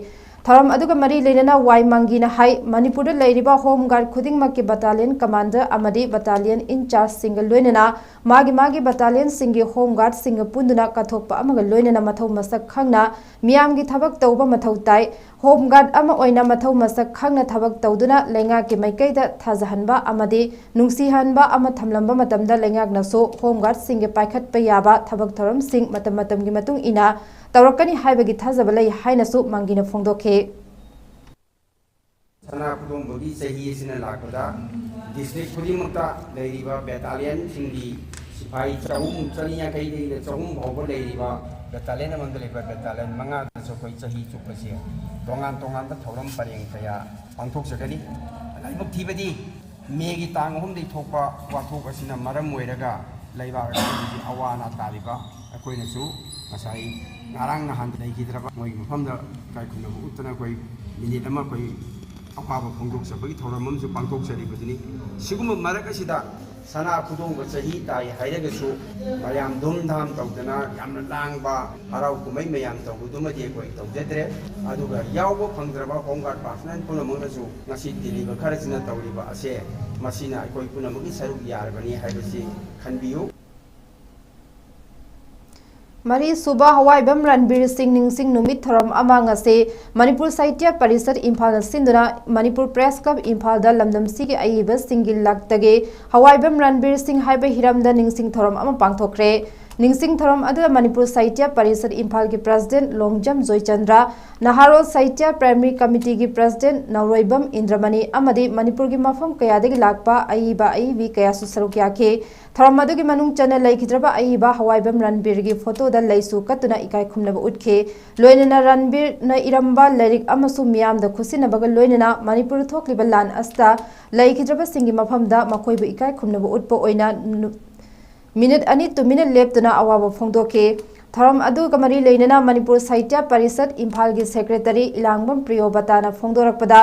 ꯊꯧꯔꯝ ꯑꯗꯨꯒ ꯃꯔꯤ ꯂꯩꯅꯅ ꯋꯥꯏ ꯃꯪꯒꯤꯅ ꯍꯥꯏ, ꯃꯅꯤꯄꯨꯔꯗ ꯂꯩꯔꯤꯕ ꯍꯣꯝ ꯒꯥꯔꯗ ꯈꯨꯗꯤꯡꯃꯛꯀꯤ ꯕꯇꯥꯂꯤꯌꯟ ꯀꯃꯥꯟꯗꯔ ꯑꯃꯗꯤ ꯕꯇꯥꯂꯤꯌꯟ ꯏꯟꯆꯥꯔꯖꯁꯤꯡꯒ ꯂꯣꯏꯅꯅ ꯃꯥꯒꯤ ꯃꯥꯒꯤ ꯕꯇꯥꯂꯤꯌꯟꯁꯤꯡꯒꯤ ꯍꯣꯝ ꯒꯥꯔꯗꯁꯤꯡꯒ ꯄꯨꯟꯗꯨꯅ ꯀꯠꯊꯣꯛꯄ ꯑꯃꯒ ꯂꯣꯏꯅꯅ ꯃꯊꯧ ꯃꯁꯛ ꯈꯪꯅ ꯃꯤꯌꯥꯝꯒꯤ ꯊꯕꯛ ꯇꯧꯕ ꯃꯊꯧ ꯇꯥꯏ꯫ ꯍꯣꯝ ꯒꯥꯔꯗ ꯑꯃ ꯑꯣꯏꯅ ꯃꯊꯧ ꯃꯁꯛ ꯈꯪꯅ ꯊꯕꯛ ꯇꯧꯗꯨꯅ ꯂꯩꯉꯥꯛꯀꯤ ꯃꯥꯏꯀꯩꯗ ꯊꯥꯖꯍꯟꯕ ꯑꯃꯗꯤ ꯅꯨꯡꯁꯤꯍꯟꯕ ꯑꯃ ꯊꯝꯂꯝꯕ ꯃꯇꯝꯗ ꯂꯩꯉꯥꯛꯅꯁꯨ ꯍꯣꯝ ꯒꯥꯔꯗꯁꯤꯡꯒꯤ ꯄꯥꯏꯈꯠꯄ ꯌꯥꯕ ꯊꯕꯛ ꯊꯧꯔꯝꯁꯤꯡ ꯃꯇꯝ ꯃꯇꯝꯒꯤ ꯃꯇꯨꯡ ꯏꯟꯅ ꯇꯧꯔꯛꯀꯅꯤ ꯍꯥꯏꯕꯒꯤ ꯊꯥꯖꯕ ꯂꯩ ꯍꯥꯏꯅꯁꯨ ꯃꯪꯒꯤꯅ ꯐꯣꯡꯗꯣꯛꯈꯤ꯫ ꯁꯅꯥ ꯈꯨꯗꯣꯡꯕꯒꯤ ꯆꯍꯤ ꯑꯁꯤꯅ ꯂꯥꯛꯄꯗ ꯗꯤꯁꯇ꯭ꯔꯤꯛ ꯈꯨꯗꯤꯡꯃꯛꯇ ꯂꯩꯔꯤꯕ ꯕꯦꯇꯥꯂꯤꯌꯟꯁꯤꯡꯒꯤ ꯁꯤꯐꯥꯏ ꯆꯍꯨꯝ, ꯆꯅꯤ ꯌꯥꯡꯈꯩꯗꯒꯤꯅ ꯆꯍꯨꯝ ꯐꯥꯎꯕ ꯂꯩꯔꯤꯕ ꯕꯦꯇꯥꯂꯤꯌꯟ ꯑꯃꯃꯝꯗ ꯂꯩꯕ ꯕꯦꯇꯥꯂꯤꯌꯟ ꯃꯉꯥꯗꯁꯨ ꯑꯩꯈꯣꯏ ꯆꯍꯤ ꯆꯨꯞꯄꯁꯦ ꯇꯣꯉꯥꯟ ꯇꯣꯉꯥꯟꯕ ꯊꯧꯔꯝ ꯄꯔꯦꯡ ꯀꯌꯥ ꯄꯥꯡꯊꯣꯛꯆꯒꯅꯤ꯫ ꯂꯥꯏꯕꯛ ꯊꯤꯕꯗꯤ ꯃꯦꯒꯤ ꯇꯥꯡ ꯑꯍꯨꯝꯗꯒꯤ ꯊꯣꯛꯄ ꯋꯥꯊꯣꯛ ꯑꯁꯤꯅ ꯃꯔꯝ ꯑꯣꯏꯔꯒ ꯂꯩꯕꯥꯛ ꯑꯁꯤꯒꯤ ꯑꯋꯥ ꯑꯅꯥ ꯇꯥꯔꯤꯕ ꯑꯩꯈꯣꯏꯅꯁꯨ ꯉꯁꯥꯏ ꯉꯔꯥꯡ ꯅꯍꯥꯟ ꯂꯩꯈꯤꯗ꯭ꯔꯕ ꯃꯣꯏꯒꯤ ꯃꯐꯝꯗ ꯏꯀꯥꯏ ꯈꯨꯝꯅꯕ ꯎꯠꯇꯅ ꯑꯩꯈꯣꯏ ꯃꯤꯅꯤꯠ ꯑꯃ ꯑꯩꯈꯣꯏ ꯑꯋꯥꯕ ꯐꯣꯡꯗꯣꯛꯆꯕꯒꯤ ꯊꯧꯔꯝ ꯑꯃꯁꯨ ꯄꯥꯡꯊꯣꯛꯆꯔꯤꯕꯗꯨꯅꯤ꯫ ꯁꯤꯒꯨꯝꯕ ꯃꯔꯛ ꯑꯁꯤꯗ ꯁꯅꯥ ꯈꯨꯗꯣꯡꯕ ꯆꯍꯤ ꯇꯥꯏ ꯍꯥꯏꯔꯒꯁꯨ ꯃꯌꯥꯝ ꯙꯨꯝꯙꯥꯝ ꯇꯧꯗꯅ ꯌꯥꯝꯅ ꯂꯥꯡꯕ ꯍꯔꯥꯎ ꯀꯨꯝꯍꯩ ꯃꯌꯥꯝ ꯇꯧꯕꯗꯨꯃꯗꯤ ꯑꯩꯈꯣꯏ ꯇꯧꯖꯗ꯭ꯔꯦ꯫ ꯑꯗꯨꯒ ꯌꯥꯎꯕ ꯐꯪꯗ꯭ꯔꯕ ꯍꯣꯝ ꯒꯥꯔꯗ ꯄꯥꯔꯁꯅꯦꯜ ꯄꯨꯝꯅꯃꯛꯅꯁꯨ ꯉꯁꯤ ꯇꯤꯜꯂꯤꯕ ꯈꯔꯁꯤꯅ ꯇꯧꯔꯤꯕ ꯑꯁꯦ ꯃꯁꯤꯅ ꯑꯩꯈꯣꯏ ꯄꯨꯝꯅꯃꯛꯀꯤ ꯁꯔꯨꯛ ꯌꯥꯔꯕꯅꯤ ꯍꯥꯏꯕꯁꯤ ꯈꯟꯕꯤꯌꯨ꯫ ꯃꯔꯤꯁꯨꯕ ꯍꯋꯥꯏꯕꯝ ꯔꯟꯕꯤꯔ ꯁꯤꯡ ꯅꯤꯡꯁꯤꯡ ꯅꯨꯃꯤꯠ ꯊꯧꯔꯝ ꯑꯃ ꯉꯁꯤ ꯃꯅꯤꯄꯨꯔ ꯁꯥꯍꯤꯇ꯭ꯌ ꯄꯔꯤꯁꯠ ꯏꯝꯐꯥꯜꯅ ꯁꯤꯟꯗꯨꯅ ꯃꯅꯤꯄꯨꯔ ꯄ꯭ꯔꯦꯁ ꯀ꯭ꯂꯕ ꯏꯝꯐꯥꯜꯗ ꯂꯝꯗꯝꯁꯤꯒꯤ ꯑꯏꯕꯁꯤꯡꯒꯤ ꯂꯛꯇꯒꯤ ꯍꯋꯥꯏꯕꯝ ꯔꯟꯕꯤꯔ ꯁꯤꯡ ꯍꯥꯏꯕ ꯍꯤꯔꯝꯗ ꯅꯤꯡꯁꯤꯡ ꯊꯧꯔꯝ ꯑꯃ ꯄꯥꯡꯊꯣꯛꯈ꯭ꯔꯦ꯫ ꯅꯤꯡꯁꯤꯡ ꯊꯧꯔꯝ ꯑꯗꯨꯗ ꯃꯅꯤꯄꯨꯔ ꯁꯥꯍꯤꯇ꯭ꯌ ꯄꯔꯤꯁꯠ ꯏꯝꯐꯥꯜꯒꯤ ꯄ꯭ꯔꯁꯤꯗꯦꯟꯠ ꯂꯣꯡꯖꯝ ꯖꯣꯏꯆꯟꯗ꯭ꯔ, ꯅꯍꯥꯔꯣꯜ ꯁꯥꯍꯤꯇ꯭ꯌ ꯄ꯭ꯔꯥꯏꯃꯔꯤ ꯀꯃꯤꯇꯤꯒꯤ ꯄ꯭ꯔꯁꯤꯗꯦꯟꯠ ꯅꯧꯔꯣꯏꯕꯝ ꯏꯟꯗ꯭ꯔꯃꯅꯤ ꯑꯃꯗꯤ ꯃꯅꯤꯄꯨꯔꯒꯤ ꯃꯐꯝ ꯀꯌꯥꯗꯒꯤ ꯂꯥꯛꯄ ꯑꯏꯕ ꯑꯏꯕꯤ ꯀꯌꯥꯁꯨ ꯁꯔꯨꯛ ꯌꯥꯈꯤ꯫ ꯊꯧꯔꯝ ꯑꯗꯨꯒꯤ ꯃꯅꯨꯡ ꯆꯟꯅ ꯂꯩꯈꯤꯗ꯭ꯔꯕ ꯑꯏꯕ ꯍꯋꯥꯏꯕꯝ ꯔꯟꯕꯤꯔꯒꯤ ꯐꯣꯇꯣꯗ ꯂꯩꯁꯨ ꯀꯠꯇꯨꯅ ꯏꯀꯥꯏ ꯈꯨꯝꯅꯕ ꯎꯠꯈꯤ꯫ ꯂꯣꯏꯅꯅ ꯔꯟꯕꯤꯔꯅ ꯏꯔꯝꯕ ꯂꯥꯏꯔꯤꯛ ꯑꯃꯁꯨ ꯃꯤꯌꯥꯝꯗ ꯈꯨꯠꯁꯤꯟꯅꯕꯒ ꯂꯣꯏꯅꯅ ꯃꯅꯤꯄꯨꯔꯗ ꯊꯣꯛꯂꯤꯕ ꯂꯥꯟ ꯑꯁꯤꯗ ꯂꯩꯈꯤꯗ꯭ꯔꯕꯁꯤꯡꯒꯤ ꯃꯐꯝꯗ ꯃꯈꯣꯏꯕꯨ ꯏꯀꯥꯏ ꯈꯨꯝꯅꯕ ꯎꯠꯄ ꯑꯣꯏꯅ ꯅꯨ-, ꯃꯤꯅꯤꯠ ꯑꯅꯤ ꯇꯨꯃꯤꯟꯅ ꯂꯦꯞꯇꯨꯅ ꯑꯋꯥꯕ ꯐꯣꯡꯗꯣꯛꯈꯤ꯫ ꯊꯧꯔꯝ ꯑꯗꯨꯒ ꯃꯔꯤ ꯂꯩꯅꯅ ꯃꯅꯤꯄꯨꯔ ꯁꯥꯍꯤꯇ꯭ꯌ ꯄꯔꯤꯁꯠ ꯏꯝꯐꯥꯜꯒꯤ ꯁꯦꯀ꯭ꯔꯦꯇꯔꯤ ꯏꯂꯥꯡꯕꯝ ꯄ꯭ꯔꯤꯌꯣꯕꯇꯥꯅ ꯐꯣꯡꯗꯣꯔꯛꯄꯗ,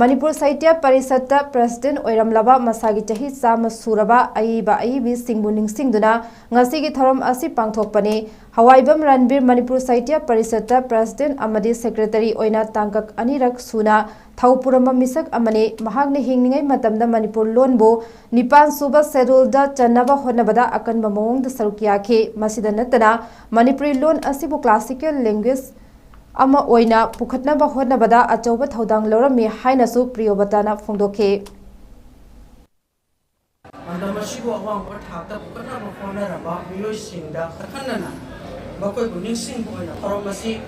ꯃꯅꯤꯄꯨꯔ ꯁꯥꯍꯤꯇ꯭ꯌ ꯄꯔꯤꯁꯠꯇ ꯄ꯭ꯔꯁꯤꯗꯦꯟꯠ ꯑꯣꯏꯔꯝꯂꯕ ꯃꯁꯥꯒꯤ ꯆꯍꯤ ꯆꯥꯝꯃ ꯁꯨꯔꯕ ꯑꯏꯕ ꯑꯏꯕꯤꯁꯤꯡꯕꯨ ꯅꯤꯡꯁꯤꯡꯗꯨꯅ ꯉꯁꯤꯒꯤ ꯊꯧꯔꯝ ꯑꯁꯤ ꯄꯥꯡꯊꯣꯛꯄꯅꯤ꯫ ꯍꯋꯥꯏꯕꯝ ꯔꯟꯕꯤꯔ ꯃꯅꯤꯄꯨꯔ ꯁꯥꯍꯤꯇ꯭ꯌ ꯄꯔꯤꯁꯠꯇ ꯄ꯭ꯔꯁꯤꯗꯦꯟꯠ ꯑꯃꯗꯤ ꯁꯦꯀ꯭ꯔꯦꯇꯔꯤ ꯑꯣꯏꯅ ꯇꯥꯡꯀꯛ ꯑꯅꯤꯔꯛ ꯁꯨꯅ ꯊꯧ ꯄꯨꯔꯝꯕ ꯃꯤꯁꯛ ꯑꯃꯅꯤ꯫ ꯃꯍꯥꯛꯅ ꯍꯤꯡꯂꯤꯉꯩ ꯃꯇꯝꯗ ꯃꯅꯤꯄꯨꯔ ꯂꯣꯟꯕꯨ ꯅꯤꯄꯥꯟ ꯁꯨꯕ ꯁꯦꯗꯨꯜꯗ ꯆꯟꯅꯕ ꯍꯣꯠꯅꯕꯗ ꯑꯀꯟꯕ ꯃꯑꯣꯡꯗ ꯁꯔꯨꯛ ꯌꯥꯈꯤ꯫ ꯃꯁꯤꯗ ꯅꯠꯇꯅ ꯃꯅꯤꯄꯨꯔꯤ ꯂꯣꯟ ꯑꯁꯤꯕꯨ ꯀ꯭ꯂꯥꯁꯤꯀꯦꯜ ꯂꯦꯡꯒ꯭ꯋꯦꯖ ꯑꯃ ꯑꯣꯏꯅ ꯄꯨꯈꯠꯅꯕ ꯍꯣꯠꯅꯕꯗ ꯑꯆꯧꯕ ꯊꯧꯗꯥꯡ ꯂꯧꯔꯝꯃꯤ ꯍꯥꯏꯅꯁꯨ ꯄ꯭ꯔꯤꯌꯣꯕꯇꯥꯅ ꯐꯣꯡꯗꯣꯛꯈꯤ꯫ ꯃꯇꯝ ꯑꯁꯤꯕꯨ ꯑꯋꯥꯡꯕ ꯊꯥꯛꯇ ꯄꯨꯈꯠꯅꯕ ꯍꯣꯠꯅꯔꯕ ꯃꯤꯑꯣꯏꯁꯤꯡꯗ ꯑꯈꯟꯅꯅ ꯃꯈꯣꯏꯕꯨ ꯅꯤꯡꯁꯤꯡꯕ ꯑꯣꯏꯅ ꯊꯧꯔꯝ ꯑꯁꯤ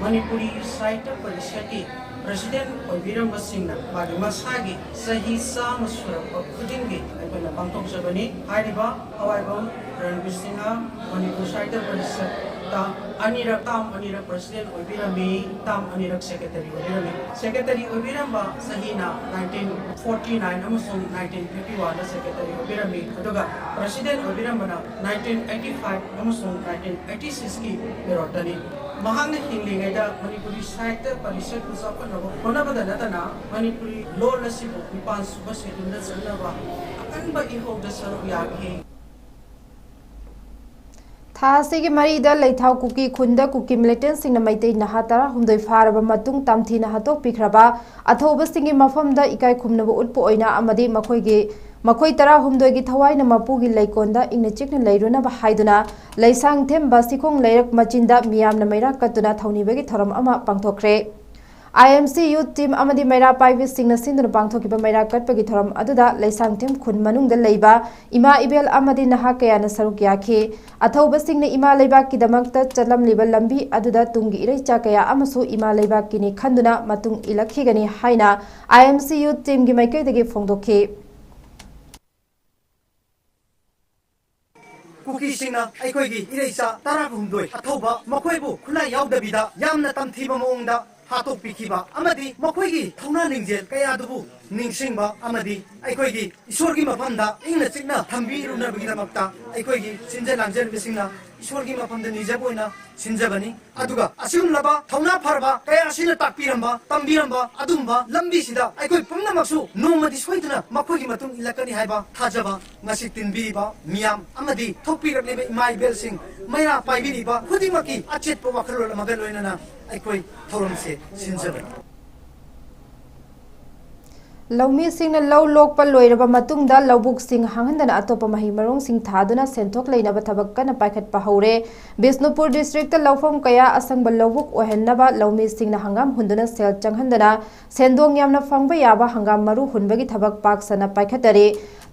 ꯃꯅꯤꯄꯨꯔꯤ ꯁꯥꯍꯤꯇ꯭ꯌ ꯄꯔꯤꯁꯠꯀꯤ ꯄ꯭ꯔꯁꯤꯗꯦꯟꯠ ꯑꯣꯏꯕꯤꯔꯝꯕꯁꯤꯡꯅ ꯃꯥꯒꯤ ꯃꯁꯥꯒꯤ ꯆꯍꯤ ꯆꯥꯝꯃ ꯁꯨꯔꯛꯄ ꯈꯨꯗꯤꯡꯒꯤ ꯑꯩꯈꯣꯏꯅ ꯄꯥꯡꯊꯣꯛꯆꯕꯅꯤ꯫ ꯍꯥꯏꯔꯤꯕ ꯍꯋꯥꯏꯕꯝ ꯔꯟꯕꯤꯔ ꯁꯤꯡꯍ ꯃꯅꯤꯄꯨꯔ ꯁꯥꯍꯤꯇ꯭ꯌ ꯄꯔꯤꯁꯠꯇ ꯑꯅꯤꯔꯛ, ꯇꯥꯝ ꯑꯅꯤꯔꯛ ꯄ꯭ꯔꯁꯤꯗꯦꯟꯠ ꯑꯣꯏꯕꯤꯔꯝꯃꯤ, ꯇꯥꯝ ꯑꯅꯤꯔꯛ ꯁꯦꯀ꯭ꯔꯦꯇꯔꯤ ꯑꯣꯏꯕꯤꯔꯝꯃꯤ꯫ ꯁꯦꯀ꯭ꯔꯦꯇꯔꯤ ꯑꯣꯏꯕꯤꯔꯝꯕ ꯆꯍꯤꯅ nineteen forty nine ꯑꯃꯁꯨꯡ nineteen fifty one ꯗ ꯁꯦꯀ꯭ꯔꯦꯇꯔꯤ ꯑꯣꯏꯕꯤꯔꯝꯃꯤ, ꯑꯗꯨꯒ ꯄ꯭ꯔꯁꯤꯗꯦꯟꯠ ꯑꯣꯏꯕꯤꯔꯝꯕꯅ nineteen eighty five ꯑꯃꯁꯨꯡ nineteen eighty six ꯀꯤ ꯄꯦꯔꯣꯠꯇꯅꯤ꯫ ꯃꯍꯥꯛꯅ ꯍꯤꯡꯂꯤꯉꯩꯗ ꯃꯅꯤꯄꯨꯔꯤ ꯁꯥꯍꯤꯇ꯭ꯌ ꯄꯔꯤꯁꯠꯄꯨ ꯆꯥꯎꯈꯠꯅꯕ ꯍꯣꯠꯅꯕꯗ ꯅꯠꯇꯅ ꯃꯅꯤꯄꯨꯔꯤ ꯂꯣꯜ ꯑꯁꯤꯕꯨ ꯅꯤꯄꯥꯟ ꯁꯨꯕ ꯁꯦꯗꯨꯜꯗ ꯆꯟꯅꯕ ꯑꯀꯟꯕ ꯏꯍꯧꯗ ꯁꯔꯨꯛ ꯌꯥꯈꯤ꯫ ꯊꯥ ꯑꯁꯤꯒꯤ ꯃꯔꯤꯗ ꯂꯩꯊꯥꯎ ꯀꯨꯀꯤ ꯈꯨꯟꯗ ꯀꯨꯀꯤ ꯃꯤꯂꯤꯇꯦꯟꯠꯁꯤꯡꯅ ꯃꯩꯇꯩ ꯅꯍꯥ ꯇꯔꯥꯍꯨꯝꯗꯣꯏ ꯐꯥꯔꯕ ꯃꯇꯨꯡ ꯇꯝꯊꯤꯅ ꯍꯥꯠꯇꯣꯛꯄꯤꯈ꯭ꯔꯕ ꯑꯊꯧꯕꯁꯤꯡꯒꯤ ꯃꯐꯝꯗ ꯏꯀꯥꯏ ꯈꯨꯝꯅꯕ ꯎꯠꯄ ꯑꯣꯏꯅ ꯑꯃꯗꯤ ꯃꯈꯣꯏꯒꯤ, ꯃꯈꯣꯏ ꯇꯔꯥꯍꯨꯝꯗꯣꯏꯒꯤ ꯊꯋꯥꯏꯅ ꯃꯄꯨꯒꯤ ꯂꯩꯀꯣꯜꯗ ꯏꯪꯅ ꯆꯤꯛꯅ ꯂꯩꯔꯨꯅꯕ ꯍꯥꯏꯗꯨꯅ ꯂꯩꯁꯥꯡꯊꯦꯝ ꯕꯥꯁꯤꯈꯣꯡ ꯂꯩꯔꯛ ꯃꯆꯤꯟꯗ ꯃꯤꯌꯥꯝꯅ ꯃꯩꯔꯥ ꯀꯠꯇꯨꯅ ꯊꯧꯅꯤꯕꯒꯤ ꯊꯧꯔꯝ ꯑꯃ ꯄꯥꯡꯊꯣꯛꯈ꯭ꯔꯦ꯫ ꯑꯥꯏ ꯑꯦꯝ ꯁꯤ ꯌꯨꯠ ꯇꯤꯝ ꯑꯃꯗꯤ ꯃꯩꯔꯥ ꯄꯥꯏꯕꯤꯁꯤꯡꯅ ꯁꯤꯟꯗꯨꯅ ꯄꯥꯡꯊꯣꯛꯈꯤꯕ ꯃꯩꯔꯥ ꯀꯠꯄꯒꯤ ꯊꯧꯔꯝ ꯑꯗꯨꯗ ꯂꯩꯁꯥꯡꯊꯦꯝ ꯈꯨꯟ ꯃꯅꯨꯡꯗ ꯂꯩꯕ ꯏꯃꯥ ꯏꯕꯦꯜ ꯑꯃꯗꯤ ꯅꯍꯥ ꯀꯌꯥꯅ ꯁꯔꯨꯛ ꯌꯥꯈꯤ꯫ ꯑꯊꯧꯕꯁꯤꯡꯅ ꯏꯃꯥ ꯂꯩꯕꯥꯛꯀꯤꯗꯃꯛꯇ ꯆꯠꯂꯝꯂꯤꯕ ꯂꯝꯕꯤ ꯑꯗꯨꯗ ꯇꯨꯡꯒꯤ ꯏꯔꯩꯆꯥ ꯀꯌꯥ ꯑꯃꯁꯨ ꯏꯃꯥ ꯂꯩꯕꯥꯛꯀꯤꯅꯤ ꯈꯟꯗꯨꯅ ꯃꯇꯨꯡ ꯏꯜꯂꯛꯈꯤꯒꯅꯤ ꯍꯥꯏꯅ ꯑꯥꯏ ꯑꯦꯝ ꯁꯤ ꯌꯨꯠ ꯇꯤꯝꯒꯤ ꯃꯥꯏꯀꯩꯗꯒꯤ ꯐꯣꯡꯗꯣꯛꯈꯤ꯫ ꯀꯨꯀꯤꯁꯤꯡꯅ ꯑꯩꯈꯣꯏꯒꯤ ꯏꯔꯩꯆꯥ ꯇꯔꯥꯍꯨꯝꯗꯣꯏ ꯑꯊꯧꯕ ꯃꯈꯣꯏꯕꯨ ꯈꯨꯠꯂꯥꯏ ꯌꯥꯎꯗꯕꯤꯗ ꯌꯥꯝꯅ ꯇꯝꯊꯤꯕ ꯃꯑꯣꯡꯗ ꯍꯥꯠꯇꯣꯛꯄꯤꯈꯤꯕ ꯑꯃꯗꯤ ꯃꯈꯣꯏꯒꯤ ꯊꯧꯅꯥ ꯂꯤꯡꯖꯦꯜ ꯀꯌꯥꯗꯨꯕꯨ ꯅꯤꯡꯁꯤꯡꯕ ꯑꯃꯗꯤ ꯑꯩꯈꯣꯏꯒꯤ ꯏꯁꯣꯔꯒꯤ ꯃꯐꯝꯗ ꯏꯪꯅ ꯆꯤꯛꯅ ꯊꯝꯕꯤꯔꯨꯅꯕꯒꯤꯗꯃꯛꯇ ꯑꯩꯈꯣꯏꯒꯤ ꯁꯤꯟꯖ ꯂꯥꯡꯖꯔꯤꯕꯁꯤꯡꯅ ꯏꯁꯣꯔꯒꯤ ꯃꯐꯝꯗ ꯅꯤꯖꯕ ꯑꯣꯏꯅ ꯁꯤꯟꯖꯕꯅꯤ꯫ ꯑꯗꯨꯒ ꯑꯁꯤꯒꯨꯝꯂꯕ ꯊꯧꯅꯥ ꯐꯔꯕ ꯀꯌꯥ ꯑꯁꯤꯅ ꯇꯥꯛꯄꯤꯔꯝꯕ, ꯇꯝꯕꯤꯔꯝꯕ ꯑꯗꯨꯒꯨꯝꯕ ꯂꯝꯕꯤꯁꯤꯗ ꯑꯩꯈꯣꯏ ꯄꯨꯝꯅꯃꯛꯁꯨ ꯅꯣꯡꯃꯗꯤ ꯁꯣꯏꯗꯅ ꯃꯈꯣꯏꯒꯤ ꯃꯇꯨꯡ ꯏꯜꯂꯛꯀꯅꯤ ꯍꯥꯏꯕ ꯊꯥꯖꯕ ꯉꯁꯤ ꯇꯤꯟꯕꯤꯔꯤꯕ ꯃꯤꯌꯥꯝ ꯑꯃꯗꯤ ꯊꯣꯛꯄꯤꯔꯛꯂꯤꯕ ꯏꯃꯥ ꯏꯕꯦꯜꯁꯤꯡ, ꯃꯩꯔꯥ ꯄꯥꯏꯕꯤꯔꯤꯕ ꯈꯨꯗꯤꯡꯃꯛꯀꯤ ꯑꯆꯦꯠꯄ ꯋꯥꯈꯜꯂꯣꯟ ꯑꯃꯒ ꯂꯣꯏꯅꯅ ꯑꯩꯈꯣꯏ ꯊꯧꯔꯝꯁꯦ ꯁꯤꯟꯖꯕꯅꯤ꯫ ꯂꯧꯃꯤꯁꯤꯡꯅ ꯂꯧ ꯂꯣꯛꯄ ꯂꯣꯏꯔꯕ ꯃꯇꯨꯡꯗ ꯂꯧꯕꯨꯛꯁꯤꯡ ꯍꯥꯡꯍꯟꯗꯅ ꯑꯇꯣꯞꯄ ꯃꯍꯩ ꯃꯔꯣꯡꯁꯤꯡ ꯊꯥꯗꯨꯅ ꯁꯦꯟꯊꯣꯛ ꯂꯩꯅꯕ ꯊꯕꯛ ꯀꯟꯅ ꯄꯥꯏꯈꯠꯄ ꯍꯧꯔꯦ꯫ ꯕꯤꯁꯅꯨꯄꯨꯔ ꯗꯤꯁꯇ꯭ꯔꯤꯛꯇ ꯂꯧꯐꯝ ꯀꯌꯥ ꯑꯁꯪꯕ ꯂꯧꯕꯨꯛ ꯑꯣꯏꯍꯟꯅꯕ ꯂꯧꯃꯤꯁꯤꯡꯅ ꯍꯪꯒꯥꯝ ꯍꯨꯟꯗꯨꯅ ꯁꯦꯜ ꯆꯪꯍꯟꯗꯅ ꯁꯦꯟꯗꯣꯡ ꯌꯥꯝꯅ ꯐꯪꯕ ꯌꯥꯕ ꯍꯪꯒꯥꯝ ꯃꯔꯨ ꯍꯨꯟꯕꯒꯤ ꯊꯕꯛ ꯄꯥꯛ ꯁꯟꯅ ꯄꯥꯏꯈꯠꯅꯔꯤ꯫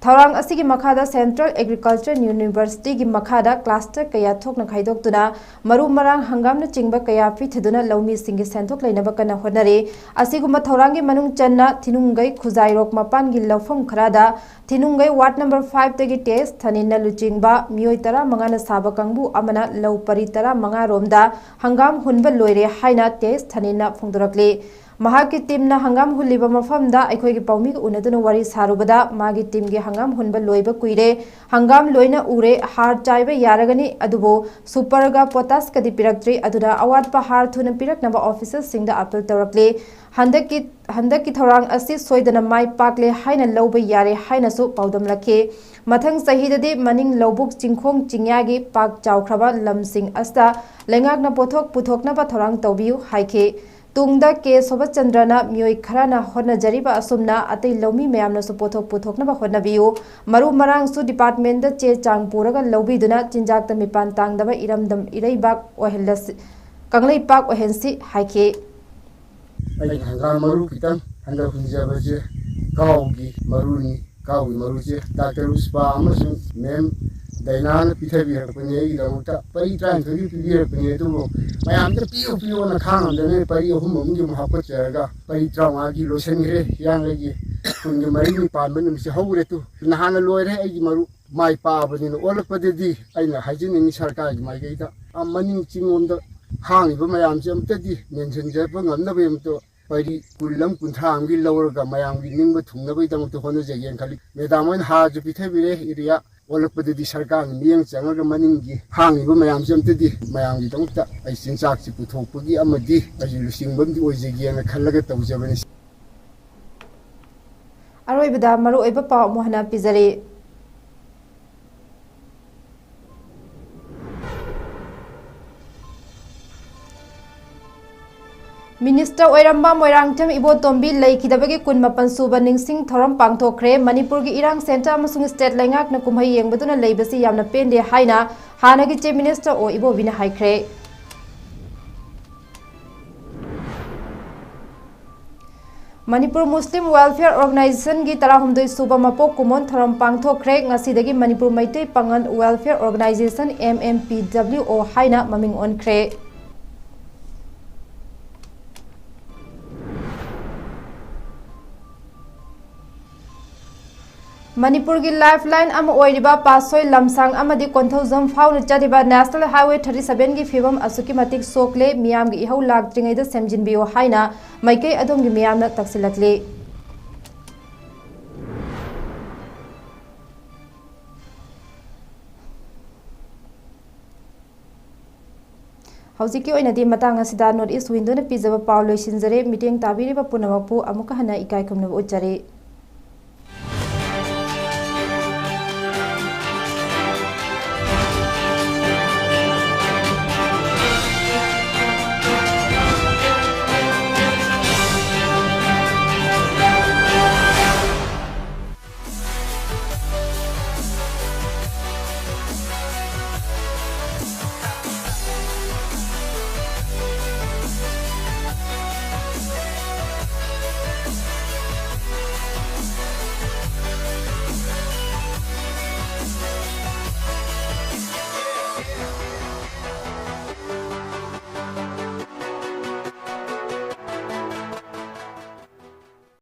ꯊꯧꯔꯥꯡ ꯑꯁꯤꯒꯤ ꯃꯈꯥꯗ ꯁꯦꯟꯇ꯭ꯔꯦꯜ ꯑꯦꯒ꯭ꯔꯤꯀꯜꯆꯔ ꯌꯨꯅꯤꯚꯔꯁꯤꯇꯤꯒꯤ ꯃꯈꯥꯗ ꯀ꯭ꯂꯥꯁꯇꯔ ꯀꯌꯥ ꯊꯣꯛꯅ ꯈꯥꯏꯗꯣꯛꯇꯨꯅ ꯃꯔꯨ ꯃꯔꯥꯡ ꯍꯪꯒꯥꯝꯅꯆꯤꯡꯕ ꯀꯌꯥ ꯄꯤꯊꯗꯨꯅ ꯂꯧꯃꯤꯁꯤꯡꯒꯤ ꯁꯦꯟꯊꯣꯛ ꯂꯩꯅꯕ ꯀꯟꯅ ꯍꯣꯠꯅꯔꯤ꯫ ꯑꯁꯤꯒꯨꯝꯕ ꯊꯧꯔꯥꯡꯒꯤ ꯃꯅꯨꯡ ꯆꯟꯅ ꯊꯤꯅꯨꯡꯒꯩ ꯈꯨꯖꯥꯏꯔꯣꯛ ꯃꯄꯥꯟꯒꯤ ꯂꯧꯐꯝ ꯈꯔꯗ ꯊꯤꯅꯨꯡꯒꯩ ꯋꯥꯔꯗ ꯅꯝꯕꯔ ꯐꯥꯏꯚꯇꯒꯤ ꯇꯦꯁ ꯊꯅꯤꯟꯅ ꯂꯨꯆꯤꯡꯕ ꯃꯤꯑꯣꯏ ꯇꯔꯥꯃꯉꯥꯅ ꯁꯥꯕ ꯀꯥꯡꯕꯨ ꯑꯃꯅ ꯂꯧ ꯄꯔꯤ ꯇꯔꯥꯃꯉꯥ ꯔꯣꯝꯗ ꯍꯪꯒꯥꯝ ꯍꯨꯟꯕ ꯂꯣꯏꯔꯦ ꯍꯥꯏꯅ ꯇꯦꯁ ꯊꯅꯤꯟꯅ ꯐꯣꯡꯗꯣꯔꯛꯂꯤ꯫ ꯃꯍꯥꯛꯀꯤ ꯇꯤꯝꯅ ꯍꯪꯒꯥꯝ ꯍꯨꯜꯂꯤꯕ ꯃꯐꯝꯗ ꯑꯩꯈꯣꯏꯒꯤ ꯄꯥꯎꯃꯤꯒ ꯎꯅꯗꯨꯅ ꯋꯥꯔꯤ ꯁꯥꯔꯨꯕꯗ, ꯃꯥꯒꯤ ꯇꯤꯝꯒꯤ ꯍꯪꯒꯥꯝ ꯍꯨꯟꯕ ꯂꯣꯏꯕ ꯀꯨꯏꯔꯦ, ꯍꯪꯒꯥꯝ ꯂꯣꯏꯅ ꯎꯔꯦ, ꯍꯥꯔ ꯆꯥꯏꯕ ꯌꯥꯔꯒꯅꯤ, ꯑꯗꯨꯕꯨ ꯁꯨꯄꯔꯒ ꯄꯣꯇꯥꯁꯀꯗꯤ ꯄꯤꯔꯛꯇ꯭ꯔꯤ, ꯑꯗꯨꯅ ꯑꯋꯥꯠꯄ ꯍꯥꯔ ꯊꯨꯅ ꯄꯤꯔꯛꯅꯕ ꯑꯣꯐꯤꯁꯔꯁꯤꯡꯗ ꯑꯥꯄꯤꯜ ꯇꯧꯔꯛꯂꯤ꯫ ꯍꯟꯗꯛꯀꯤ, ꯍꯟꯗꯛꯀꯤ ꯊꯧꯔꯥꯡ ꯑꯁꯤ ꯁꯣꯏꯗꯅ ꯃꯥꯏ ꯄꯥꯛꯂꯦ ꯍꯥꯏꯅ ꯂꯧꯕ ꯌꯥꯔꯦ ꯍꯥꯏꯅꯁꯨ ꯄꯥꯎꯗꯝꯂꯛꯈꯤ꯫ ꯃꯊꯪ ꯆꯍꯤꯗꯗꯤ ꯃꯅꯤꯡ ꯂꯧꯕꯨꯛ ꯆꯤꯡꯈꯣꯡ ꯆꯤꯡꯌꯥꯒꯤ ꯄꯥꯛ ꯆꯥꯎꯈ꯭ꯔꯕ ꯂꯝꯁꯤꯡ ꯑꯁꯤꯗ ꯂꯩꯉꯥꯛꯅ ꯄꯣꯠꯊꯣꯛ ꯄꯨꯊꯣꯛꯅꯕ ꯊꯧꯔꯥꯡ ꯇꯧꯕꯤꯌꯨ ꯍꯥꯏꯈꯤ꯫ ꯇꯨꯡꯗ ꯀꯦ ꯁꯣꯚꯥꯆꯟꯗ꯭ꯔꯅ ꯃꯤꯑꯣꯏ ꯈꯔꯅ ꯍꯣꯠꯅꯖꯔꯤꯕ ꯑꯁꯨꯝꯅ ꯑꯇꯩ ꯂꯧꯃꯤ ꯃꯌꯥꯝꯅꯁꯨ ꯄꯣꯠꯊꯣꯛ ꯄꯨꯊꯣꯛꯅꯕ ꯍꯣꯠꯅꯕꯤꯌꯨ꯫ ꯃꯔꯨ ꯃꯔꯥꯡꯁꯨ ꯗꯤꯄꯥꯔꯠꯃꯦꯟꯗ ꯆꯦ ꯆꯥꯡ ꯄꯨꯔꯒ ꯂꯧꯕꯤꯗꯨꯅ ꯆꯤꯟꯖꯥꯛꯇ ꯃꯤꯄꯥꯟ ꯇꯥꯡꯗꯕ ꯏꯔꯝꯗꯝ ꯏꯔꯩꯕꯥꯛ ꯑꯣꯏꯍꯜꯂꯁꯤ, ꯀꯪꯂꯩꯄꯥꯛ ꯑꯣꯏꯍꯟꯁꯤ ꯍꯥꯏꯈꯤ꯫ ꯑꯩꯅ ꯍꯪꯒꯥꯝ ꯃꯔꯨ ꯈꯤꯇꯪ ꯍꯟꯗꯛ ꯍꯨꯟꯖꯕꯁꯦ ꯀꯥꯎꯒꯤ ꯃꯔꯨꯅꯤ꯫ ꯀꯥꯎꯒꯤ ꯃꯔꯨꯁꯦ ꯗꯥꯛꯇꯔ ꯎꯁꯄꯥ ꯑꯃꯁꯨꯡ ꯃꯦꯝ ꯗꯥꯏꯅꯥꯅ ꯄꯤꯊꯕꯤꯔꯛꯄꯅꯤ ꯑꯩꯒꯤꯗꯃꯛꯇ꯫ ꯄꯔꯤ ꯇꯔꯥꯅꯤꯊꯣꯏꯒꯤ ꯄꯤꯕꯤꯔꯛꯄꯅꯤ, ꯑꯗꯨꯕꯨ ꯃꯌꯥꯝꯗ ꯄꯤꯌꯨ ꯄꯤꯌꯨꯅ ꯈꯥꯡꯉꯝꯗꯅ ꯄꯔꯤ ꯑꯍꯨꯝ ꯑꯃꯒꯤ ꯑꯃꯨꯛ ꯍꯥꯞꯀꯠꯆꯔꯒ ꯄꯔꯤ ꯇꯔꯥꯃꯉꯥꯒꯤ ꯂꯣꯏꯁꯤꯟꯈ꯭ꯔꯦ꯫ ꯍꯤꯌꯥꯡꯒꯩꯒꯤ ꯀꯨꯟꯒ ꯃꯔꯤꯅꯤ ꯄꯥꯟꯕ ꯅꯨꯃꯤꯠꯁꯦ ꯍꯧꯈ꯭ꯔꯦ꯫ ꯇꯨ, ꯅꯍꯥꯟꯅ ꯂꯣꯏꯔꯦ ꯑꯩꯒꯤ ꯃꯔꯨ꯫ ꯃꯥꯏ ꯄꯥꯛꯑꯕꯅꯤꯅ ꯑꯣꯜꯂꯛꯄꯗꯗꯤ ꯑꯩꯅ ꯍꯥꯏꯖꯅꯤꯡꯉꯤ ꯁꯔꯀꯥꯔꯒꯤ ꯃꯥꯏꯀꯩꯗ, ꯑ, ꯃꯅꯤꯡ ꯆꯤꯡꯂꯣꯝꯗ ꯍꯥꯡꯉꯤꯕ ꯃꯌꯥꯝꯁꯦ ꯑꯝꯇꯗꯤ ꯃꯦꯟꯁꯤꯟꯖꯕ ꯉꯝꯅꯕꯒꯤꯗꯃꯛꯇ ꯄꯔꯤ ꯀꯨꯟ ꯑꯃ ꯀꯨꯟꯊ꯭ꯔꯥ ꯑꯃꯒꯤ ꯂꯧꯔꯒ ꯃꯌꯥꯝꯒꯤ ꯅꯤꯡꯕ ꯊꯨꯡꯅꯕꯒꯤꯗꯃꯛꯇ ꯍꯣꯠꯅꯖꯒꯦꯅ ꯈꯜꯂꯤ꯫ ꯃꯦꯗꯥꯝ ꯍꯣꯏꯅ ꯍꯥꯔꯁꯨ ꯄꯤꯊꯕꯤꯔꯦ, ꯏꯔꯤꯌꯥ ꯑꯣꯜꯂꯛꯄꯗꯗꯤ ꯁꯔꯀꯥꯔꯅ ꯃꯤꯠꯌꯦꯡ ꯆꯪꯉꯒ ꯃꯅꯤꯡꯒꯤ ꯍꯥꯡꯉꯤꯕ ꯃꯌꯥꯝꯁꯦ ꯑꯝꯇꯗꯤ ꯃꯌꯥꯝꯒꯤꯗꯃꯛꯇ ꯑꯩ ꯆꯤꯟꯖꯥꯛꯁꯤ ꯄꯨꯊꯣꯛꯄꯒꯤ ꯑꯃꯗꯤ ꯑꯩꯁꯨ ꯂꯨꯆꯤꯡꯕ ꯑꯃꯗꯤ ꯑꯣꯏꯖꯒꯦꯅ ꯈꯜꯂꯒ ꯇꯧꯖꯕꯅꯤ꯫ ꯑꯔꯣꯏꯕꯗ ꯃꯔꯨꯑꯣꯏꯕ ꯄꯥꯎ ꯑꯃꯨꯛ ꯍꯟꯅ ꯄꯤꯖꯔꯤ꯫ ꯃꯤꯅꯤꯁꯇꯔ ꯑꯣꯏꯔꯝꯕ ꯃꯣꯏꯔꯥꯡꯊꯦꯝ ꯏꯕꯣꯇꯣꯝꯕꯤ ꯂꯩꯈꯤꯗꯕꯒꯤ ꯀꯨꯟꯃꯥꯄꯟ ꯁꯨꯕ ꯅꯤꯡꯁꯤꯡ ꯊꯧꯔꯝ ꯄꯥꯡꯊꯣꯛꯈ꯭ꯔꯦ꯫ ꯃꯅꯤꯄꯨꯔꯒꯤ ꯏꯔꯥꯡ ꯁꯦꯟꯇꯔ ꯑꯃꯁꯨꯡ ꯁ꯭ꯇꯦꯠ ꯂꯩꯉꯥꯛꯅ ꯀꯨꯝꯍꯩ ꯌꯦꯡꯕꯗꯨꯅ ꯂꯩꯕꯁꯤ ꯌꯥꯝꯅ ꯄꯦꯟꯗꯦ ꯍꯥꯏꯅ ꯍꯥꯟꯅꯒꯤ ꯆꯤꯐ ꯃꯤꯅꯤꯁꯇꯔ ꯑꯣ ꯏꯕꯣꯕꯤꯅ ꯍꯥꯏꯈ꯭ꯔꯦ꯫ ꯃꯅꯤꯄꯨꯔ ꯃꯨꯁꯂꯤꯝ ꯋꯦꯜꯐꯤꯌꯔ ꯑꯣꯔꯒꯅꯥꯏꯖꯦꯁꯟꯒꯤ ꯇꯔꯥꯍꯨꯝꯗꯣꯏ ꯁꯨꯕ ꯃꯄꯣꯛ ꯀꯨꯝꯑꯣꯟ ꯊꯧꯔꯝ ꯄꯥꯡꯊꯣꯛꯈ꯭ꯔꯦ꯫ ꯉꯁꯤꯗꯒꯤ Manipur Meitei Pangal welfare organisation, M M P W O, ꯍꯥꯏꯅ ꯃꯃꯤꯡ ꯑꯣꯟꯈ꯭ꯔꯦ꯫ ꯃꯅꯤꯄꯨꯔꯒꯤ ꯂꯥꯏꯐ ꯂꯥꯏꯟ ꯑꯃ ꯑꯣꯏꯔꯤꯕ ꯄꯥꯠꯁꯣꯏ ꯂꯝꯁꯥꯡ ꯑꯃꯗꯤ ꯀꯣꯟꯊꯧꯖꯝ ꯐꯥꯎꯅ ꯆꯠꯂꯤꯕ ꯅꯦꯁꯅꯦꯜ ꯍꯥꯏꯋꯦ ꯊꯥꯔꯇꯤ ꯁꯚꯦꯟꯒꯤ ꯐꯤꯕꯝ ꯑꯁꯨꯛꯀꯤ ꯃꯇꯤꯛ ꯁꯣꯛꯂꯦ, ꯃꯤꯌꯥꯝꯒꯤ ꯏꯍꯧ ꯂꯥꯛꯇ꯭ꯔꯤꯉꯩꯗ ꯁꯦꯝꯖꯤꯟꯕꯤꯌꯨ ꯍꯥꯏꯅ ꯃꯥꯏꯀꯩ ꯑꯗꯣꯝꯒꯤ ꯃꯤꯌꯥꯝꯅ ꯇꯛꯁꯤꯜꯂꯛꯂꯤ꯫ ꯍꯧꯖꯤꯛꯀꯤ ꯑꯣꯏꯅꯗꯤ ꯃꯇꯥꯡ ꯑꯁꯤꯗ ꯅꯣꯔꯠ ꯏꯁ ꯋꯤꯟꯗꯣꯅ ꯄꯤꯖꯕ ꯄꯥꯎ ꯂꯣꯏꯁꯤꯟꯖꯔꯦ꯫ ꯃꯤꯠꯌꯦꯡ ꯇꯥꯕꯤꯔꯤꯕ ꯄꯨꯝꯅꯃꯛꯄꯨ ꯑꯃꯨꯛꯀ ꯍꯟꯅ ꯏꯀꯥꯏ ꯈꯨꯝꯅꯕ ꯎꯠꯆꯔꯤ꯫